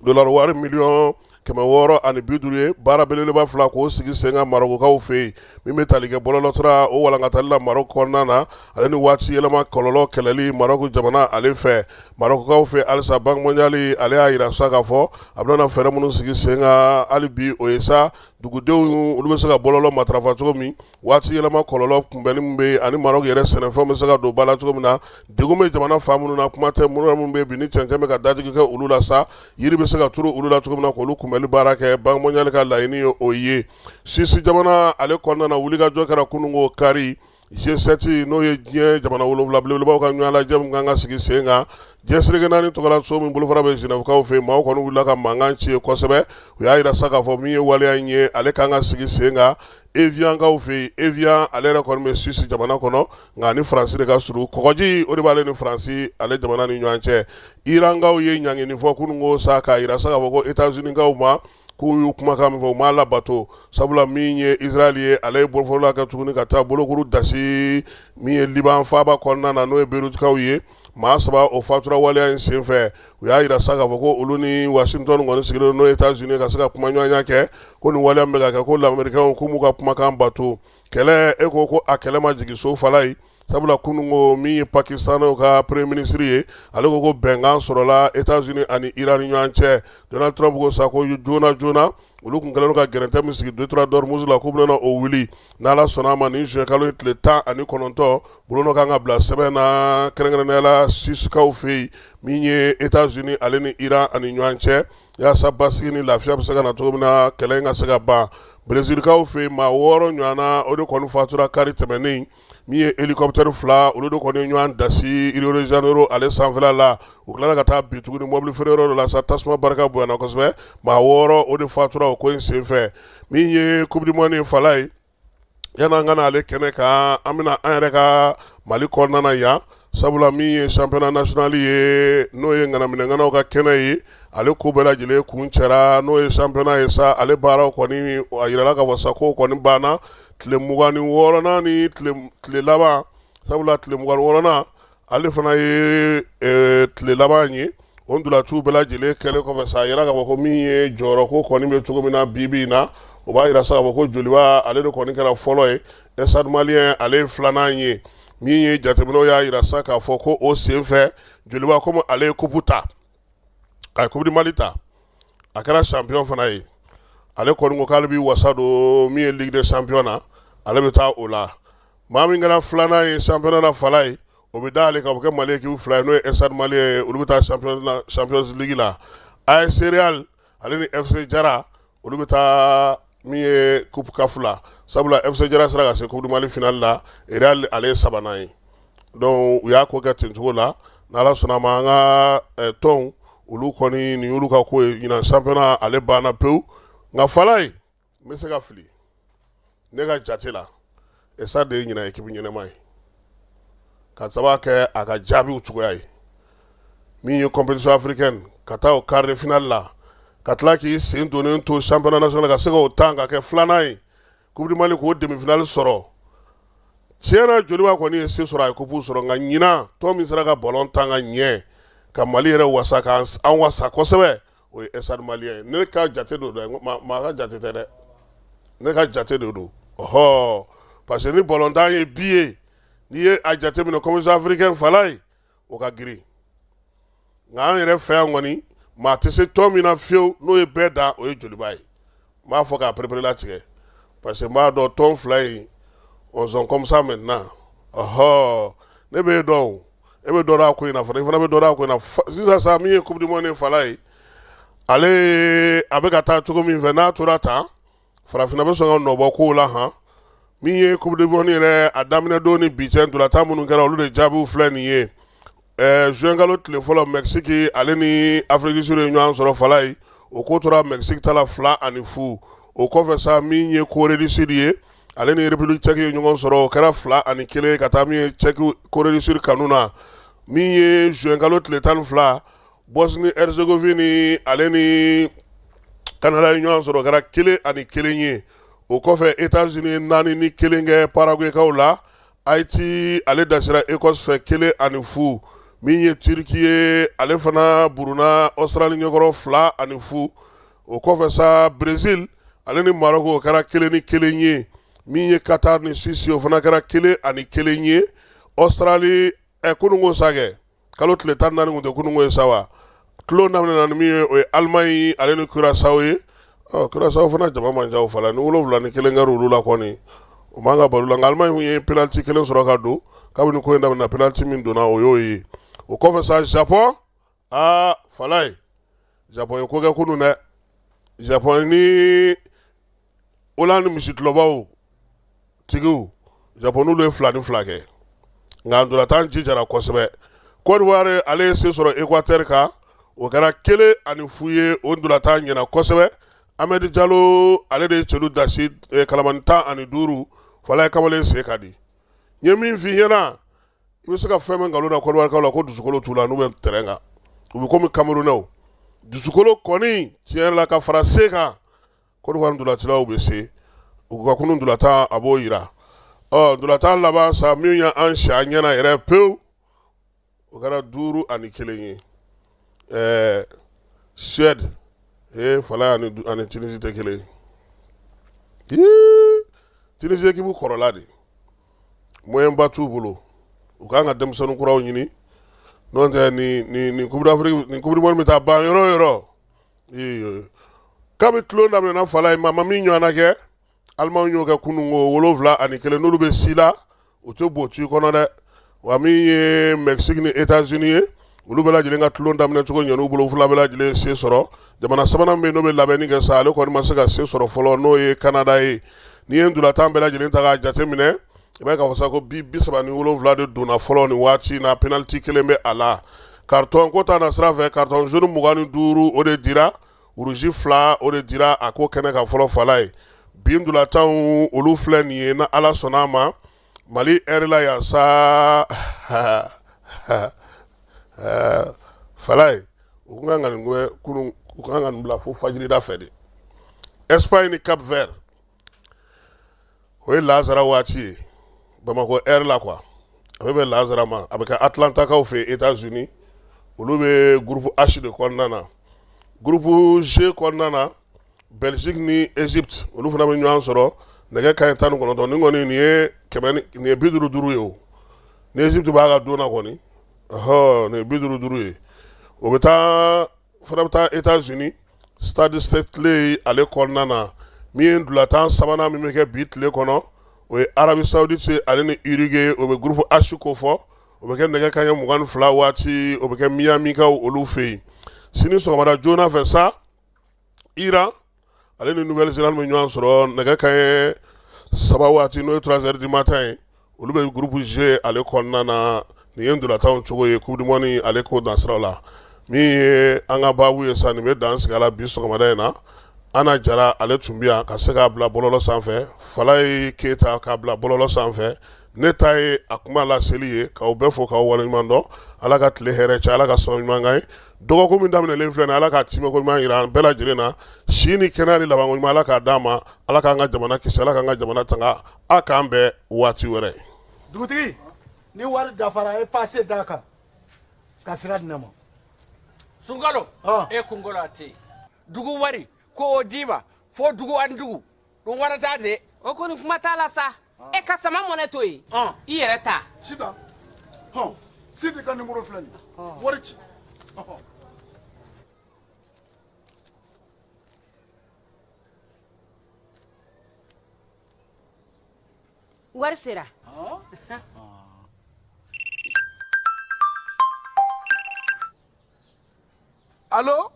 dollar wari miliyɔn 650 ye, baara belebeleba fila k'o sigi sen kan Marɔkukaw fɛ yen, min bɛ tali kɛ bɔlɔlɔsira o walankatali la Marɔku kɔnɔna na, ale ni waati yɛlɛma kɔlɔlɔ kɛlɛli Marɔku jamana ale fɛ. Marɔkukaw fɛ halisa, Banque mondiale ale y'a jira sa k'a fɔ a bɛna fɛɛrɛ minnu sigi sen kan hali bi, o ye sa dugudenw olu bɛ se ka bɔlɔlɔ matarafa cogo min, waati yɛlɛma kɔlɔlɔ kunbɛnni min bɛ yen, ani Maroc yɛrɛ sɛnɛfɛnw bɛ se ka don ba la cogo min na, degun bɛ jamana fan minnu na, kuma tɛ minnu bɛ bi ni cɛncɛn bɛ ka dajigi kɛ olu la sa, yiri bɛ se ka turu olu la cogo min na k'olu kunbɛnni baara kɛ. Banque mondiale ka laɲini ye o ye. Suisse jamana ale kɔnɔna na, wulikajɔ kɛra kununko kari, G7, n'o ye diɲɛ jamana 7 belebelebaw ka ɲɔgɔn lajɛ min kan ka sigi sen kan diɲɛ seleke naani tɔgɔla so min bolofara bɛ Genèvekaw fɛ yen, maaw kɔni wulila ka mankan ci yen kosɛbɛ. U y'a jira sa k'a fɔ min ye waleya in ye, ale kan ka sigi sen kan Eviankaw fɛ yen. Evian ale yɛrɛ kɔni bɛ Suisse jamana kɔnɔ, nka ni Faransi de ka surun, kɔgɔji o de b'ale ni Faransi ale jamana ni ɲɔgɔn cɛ. Irankaw ye ɲangini fɔ kununko sa k'a jira sa k'a fɔ ko États-Unis-kaw ma k'u y'u kumakan min fɔ, u m'a labato, sabula min ye Israël ye, ale ye boloforola kɛ tuguni ka taa bolokuru dasi min ye Liban faaba kɔnɔna na, n'o ye Beyrouthkaw ye. Maa 3 o fatura waleya in senfɛ. U y'a jira sa k'a fɔ ko olu ni Washington kɔni sigilen n'o ye États-Unis ka se ka kumaɲɔgɔnya kɛ, ko nin waleya min bɛ ka kɛ, ko Lamericains k'u m'u ka kumakan bato. Kɛlɛ, e ko a kɛlɛ ma jigin so fala ye, sabula kununko min ye Pakistanɛw ka premier ministre ye, ale ko bɛnkan sɔrɔla États-Unis ani Iran ni ɲɔgɔn cɛ. Donald Trump ko sa ko joona joona olu tun kɛlen don ka gɛrɛntɛ min sigi détroit d'Ormuz la, k'u bɛna o wuli n'Ala sɔnna a ma nin juin kalo in tile 19. Bolonɔ kan ka bila sɛbɛn na kɛrɛnkɛrɛnnenya la Suissekaw fɛ yen, min ye États-Unis ale ni Iran ani ɲɔgɔn cɛ, yaasa basigi ni lafiya bɛ se ka na cogo min na, kɛlɛ in ka se ka ban. Brezilkaw fɛ yen, maa 6 ɲɔgɔnna o de kɔni fatura kari tɛmɛnen, min ye hélicoptère 2 olu de kɔni ye ɲɔgɔn dasi Rio de Janeiro ale sanfɛla la. U tilara ka taa bin tuguni mobili feere yɔrɔ dɔ la sa, tasuma barika bonyana kosɛbɛ, maa 6 o de fatura o ko in senfɛ. Min ye coupe du monde fala ye, yan'an ka na ale kɛnɛ kan, an bɛna an yɛrɛ ka Mali kɔnɔna na yan, sabula min ye championnat national ye, n'o ye ŋanaminɛŋanaw ka kɛnɛ ye, ale ko bɛɛ lajɛlen kuncɛra, n'o ye championnat ye sa, ale baaraw kɔni a yirala k'a fɔ sa k'o kɔni banna tile 26nan ni tile laban, sabula tile 26nan ale fana ye tile laban ye. O ntolaciw bɛɛ lajɛlen kɛlen kɔfɛ sa, a yira k'a fɔ ko min ye jɔyɔrɔ ko kɔni bɛ cogo min na bi bi in na, o b'a yira sa k'a fɔ ko Joliba ale de kɔni kɛra fɔlɔ ye, Stade Malien ale ye filanan ye. Min ye jateminɛw y'a yira sa k'a fɔ ko o senfɛ, Joliba komi ale ye coupe ta, a ye coupe du Mali ta, a kɛra champion fana ye, ale kɔni ko k'ale b'i wasa don min ye Ligue des champions na, ale bɛ taa o la. Maa min kɛra filanan ye championnat na fala ye, o bɛ da ale kan, o bɛ kɛ Mali équipe 2 ye, n'o ye Stade Malien ye, olu bɛ taa Champions League la. AS Real ale ni FC Jara, olu bɛ taa min ye coupe CAF la, sabula FC Jara sera ka se coupe du Mali finale la, Real ale ye sabanan ye. Donc u y'a ko kɛ ten cogo la. N'Ala sɔnna a ma, an ka tɔnw olu kɔni nin y'olu ka ko ye. Ɲinan championnat ale banna pewu, nka fala ye, n bɛ se ka fili, ne ka jate la, Stade de ye ɲinan équipe ɲɛnama ye, ka sababu kɛ a ka jaabiw cogoya ye. Min ye compétition africaine, ka taa o quart de finale la, ka tila k'i sen donnen to championnat national ka se k'o tan ka kɛ filanan ye, coupe du Mali k'o demi finale sɔrɔ. Tiɲɛ na, Joliba kɔni ye se sɔrɔ, a ye coupe sɔrɔ, nka ɲinan tɔn min sera ka ballon tan ka ɲɛ ka Mali yɛrɛ wasa, ka an wasa kosɛbɛ, o ye Stade Malien ye. Ne ka jate don dɛ, maa ka jate tɛ dɛ, ne ka jate de don. Ɔhɔ, parce que ni ballon tan ye bi ye, n'i ye a jateminɛ compétition africaine fala ye, o ka girin. Nka an yɛrɛ fɛ yan kɔni, maa tɛ se tɔn min na fiyewu n'o ye bɛɛ dan, o ye Joliba ye. N b'a fɔ k'a pereperelatigɛ, parce que n b'a dɔn tɔn 2 in, on sont comme ça maintenant. Ɔhɔ, ne b'e dɔn o, e bɛ dɔ dɔn a ko in na fana, i fana bɛ dɔ dɔn a ko in na sisan sa. Min ye coupe du monde fala ye, ale a bɛ ka taa cogo min fɛ, n'a tora tan, farafinna bɛ sɔn ka nɔbɔ kow la han. Min ye coupe du monde yɛrɛ a daminɛ don ni bi cɛ, ntolatan minnu kɛra, olu de jaabiw filɛ nin ye. Juin kalo tile fɔlɔ, Mexique ale ni Afrique du Sud ye ɲɔgɔn sɔrɔ fala ye, o ko tora Mexique ta la 2-0. O kɔfɛ sa, min ye Corée du Sud ye, ale ni République tchèque ye ɲɔgɔn sɔrɔ, o kɛra 2-1 ka taa min ye Tchèque Corée du Sud kanu na. Min ye juin kalo tile 12 Bosnie Herzégovine ale ni Canada ye ɲɔgɔn sɔrɔ o kɛra 1-1 ye. O kɔfɛ États-Unis ye 4-1 kɛ Paraguaykaw la. Haïti ale dasira Écosse fɛ 1-0. Min ye Turquie ye, ale fana buruna Australie ɲɛkɔrɔ 2-0. O kɔfɛ sa, Brésil ale ni Maroc, o kɛra 1-1 ye. Min ye Qatar ni Suisse, o fana kɛra 1-1 ye. Australie ɛ kununko sa kɛ, kalo tile 14 tun tɛ kununko ye sa wa. Tulon daminɛna ni min ye, o ye Allemagne ale ni Curaçao ye. Ɔ, Curaçao fana jama man ca o fana, ni 7-1 kɛra olu la kɔni, o man ka balo la. Nka Allemagne ye penalty kelen sɔrɔ ka don kabini ko in daminɛna. Penalty min donna, o y'o ye. O kɔfɛ sa, Japon, aa Falaye, Japon ye ko kɛ kunun dɛ. Japon ni Hollande misitulɔbaw tigiw, Japon n'olu ye 2-2 kɛ, nka ntolatan jijara kosɛbɛ. Côte d'Ivoire ale ye se sɔrɔ Équateur kan, o kɛra 1-0 ye. O ntolatan ɲɛna kosɛbɛ. Amadu Jalo ale de ye celu dasi kalamani 15. Falaye, kamalen sen ka di. N ye min f'i ɲɛna, i bɛ se ka fɛn min nkalon da Côte d'Ivoire la ko dusukolo t'u la n'u bɛ terrain kan, u bɛ komi Camerounais. Dusukolo kɔni, tiɲɛ yɛrɛ la, ka fara se kan, Côte d'Ivoire ntolacilaw bɛ se u ka kunun ntolatan, a b'o yira. Ɔ, ntolatan laban sa, min ye an si an ɲɛna yɛrɛ pewu, o kɛra 5-1 ye. Ɛɛ, Suède ee Falaye, ani Tunisie tɛ kelen ye. Tunisie équipe kɔrɔla de, moyen ba t'u bolo, u kan ka denmisɛnnin kuraw ɲini. N'o tɛ, ni Coupe d'Afrique, ni Coupe du monde bɛ taa ban yɔrɔ o yɔrɔ. Kabi tulon daminɛna, Falaye, maa ma min ɲɔgɔnna kɛ. Alimaw y'o kɛ kunun ko 7-1. N'olu bɛ si la, u tɛ bo tu kɔnɔ dɛ. Wa min ye Mexique ni États-Unis ye, olu bɛɛ lajɛlen ka tulon daminɛ cogo ɲɛn'u bolo, fila bɛɛ lajɛlen se sɔrɔ. Jamana sabanan min n'o bɛ labɛnni kɛ sa, ale kɔni ma se ka se sɔrɔ fɔlɔ, n'o ye Canada ye. N'i ye ntolatan bɛɛ lajɛlen ta k'a jateminɛ, i b'a ye k'a fɔ sa ko bi 37 de donna fɔlɔ nin waati in na. Penalty kelen bɛ a la. Carton ko ta na sira fɛ, carton jaune 25, o de dira. Rouge 2, o de dira a ko kɛnɛ kan fɔlɔ. Falaye, bi ntolatanw, olu filɛ nin ye. Na Ala sɔnna a ma, Mali heure la yan sa, Falaye, u kan ka nin kunun, u kan ka nin bila fo fajirida fɛ de. Espagne ni Cap Vert, o ye lazara waati ye Bamakɔ heure la quoi, a bɛ bɛn lazara ma. A bɛ kɛ Atlantakaw fɛ États-Unis, olu bɛ groupe H de kɔnɔna na. Groupe G kɔnɔna na, Belgique ni Égypte, olu fana bɛ ɲɔgɔn sɔrɔ nɛgɛ kanɲɛ 19. Nin kɔni, nin ye kɛmɛ nin ye 55 ye. O ni Égypte b'a ka don na kɔni, ɔhɔ, nin ye 55 ye. O bɛ taa fana bɛ taa États-Unis, stade Stanley ale kɔnɔna na. Min ye ntolatan sabanan min bɛ kɛ bi tile kɔnɔ, o ye Arabie Saoudite ale ni Uruguay, o bɛ groupe H ko fɔ. O bɛ kɛ nɛgɛ kanɲɛ 22 waati, o bɛ kɛ Miami kaw olu fɛ yen. Sini sɔgɔmada joona fɛ sa, Iran ale ni Nouvelle-Zélande bɛ ɲɔgɔn sɔrɔ nɛgɛ kanɲɛ 3 waati, n'o ye 3 heures du matin ye. Olu bɛ groupe G ale kɔnɔna na. Nin ye ntolatanw cogo ye Coupe du monde ale ko dansiraw la. Min ye an ka baabu ye sa, nin bɛ dan sigi a la bi sɔgɔmada in na. Ana Jara ale tun bɛ yan ka se k'a bila bɔlɔlɔ sanfɛ, Falaye Keyita k'a bila bɔlɔlɔ sanfɛ. Ne ta ye a kuma laseli ye. K'aw bɛɛ fo, k'aw waleɲuman dɔn. Ala ka tile hɛrɛ cɛ, Ala ka sɔn ɲuman kan ye. Dɔgɔkun min daminɛlen filɛ nin, Ala k'a timɛko ɲuman jira an bɛɛ lajɛlen na. Si ni kɛnɛya ni labanko ɲuman, Ala k'a d'an ma. Ala k'an ka jamana kisi, Ala k'an ka jamana tanga. A k'an bɛn waati wɛrɛ. Dugutigi, ni wari dafara, e pase d'a kan ka sira di ne ma. Sunkalo, e kunkolo a tɛ yen. Dugu wari ko o d'i ma fo dugu ani dugu ɗum warata de. O kɔni, kuma t'a la sa. E ka sama mɔnɛ to yen, i yɛrɛ ta. Sitan, hɔn, Sidi ka nimoro filɛ nin ye, wari ci. Wari sera. Alo,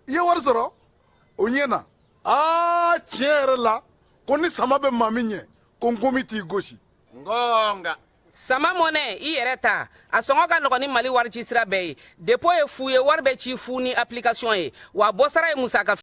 i ye wari sɔrɔ, o ɲɛna. Aa, tiɲɛ yɛrɛ la ko ni sama bɛ maa min ɲɛ, ko nkomi t'i gosi. Ngonga. Sama mɔnɛ, i yɛrɛ ta, a sɔngɔ ka nɔgɔn ni Mali wari ci sira bɛɛ ye. Dépôt ye fu ye, wari bɛ ci fu ni application ye, wa bɔsara ye musaka.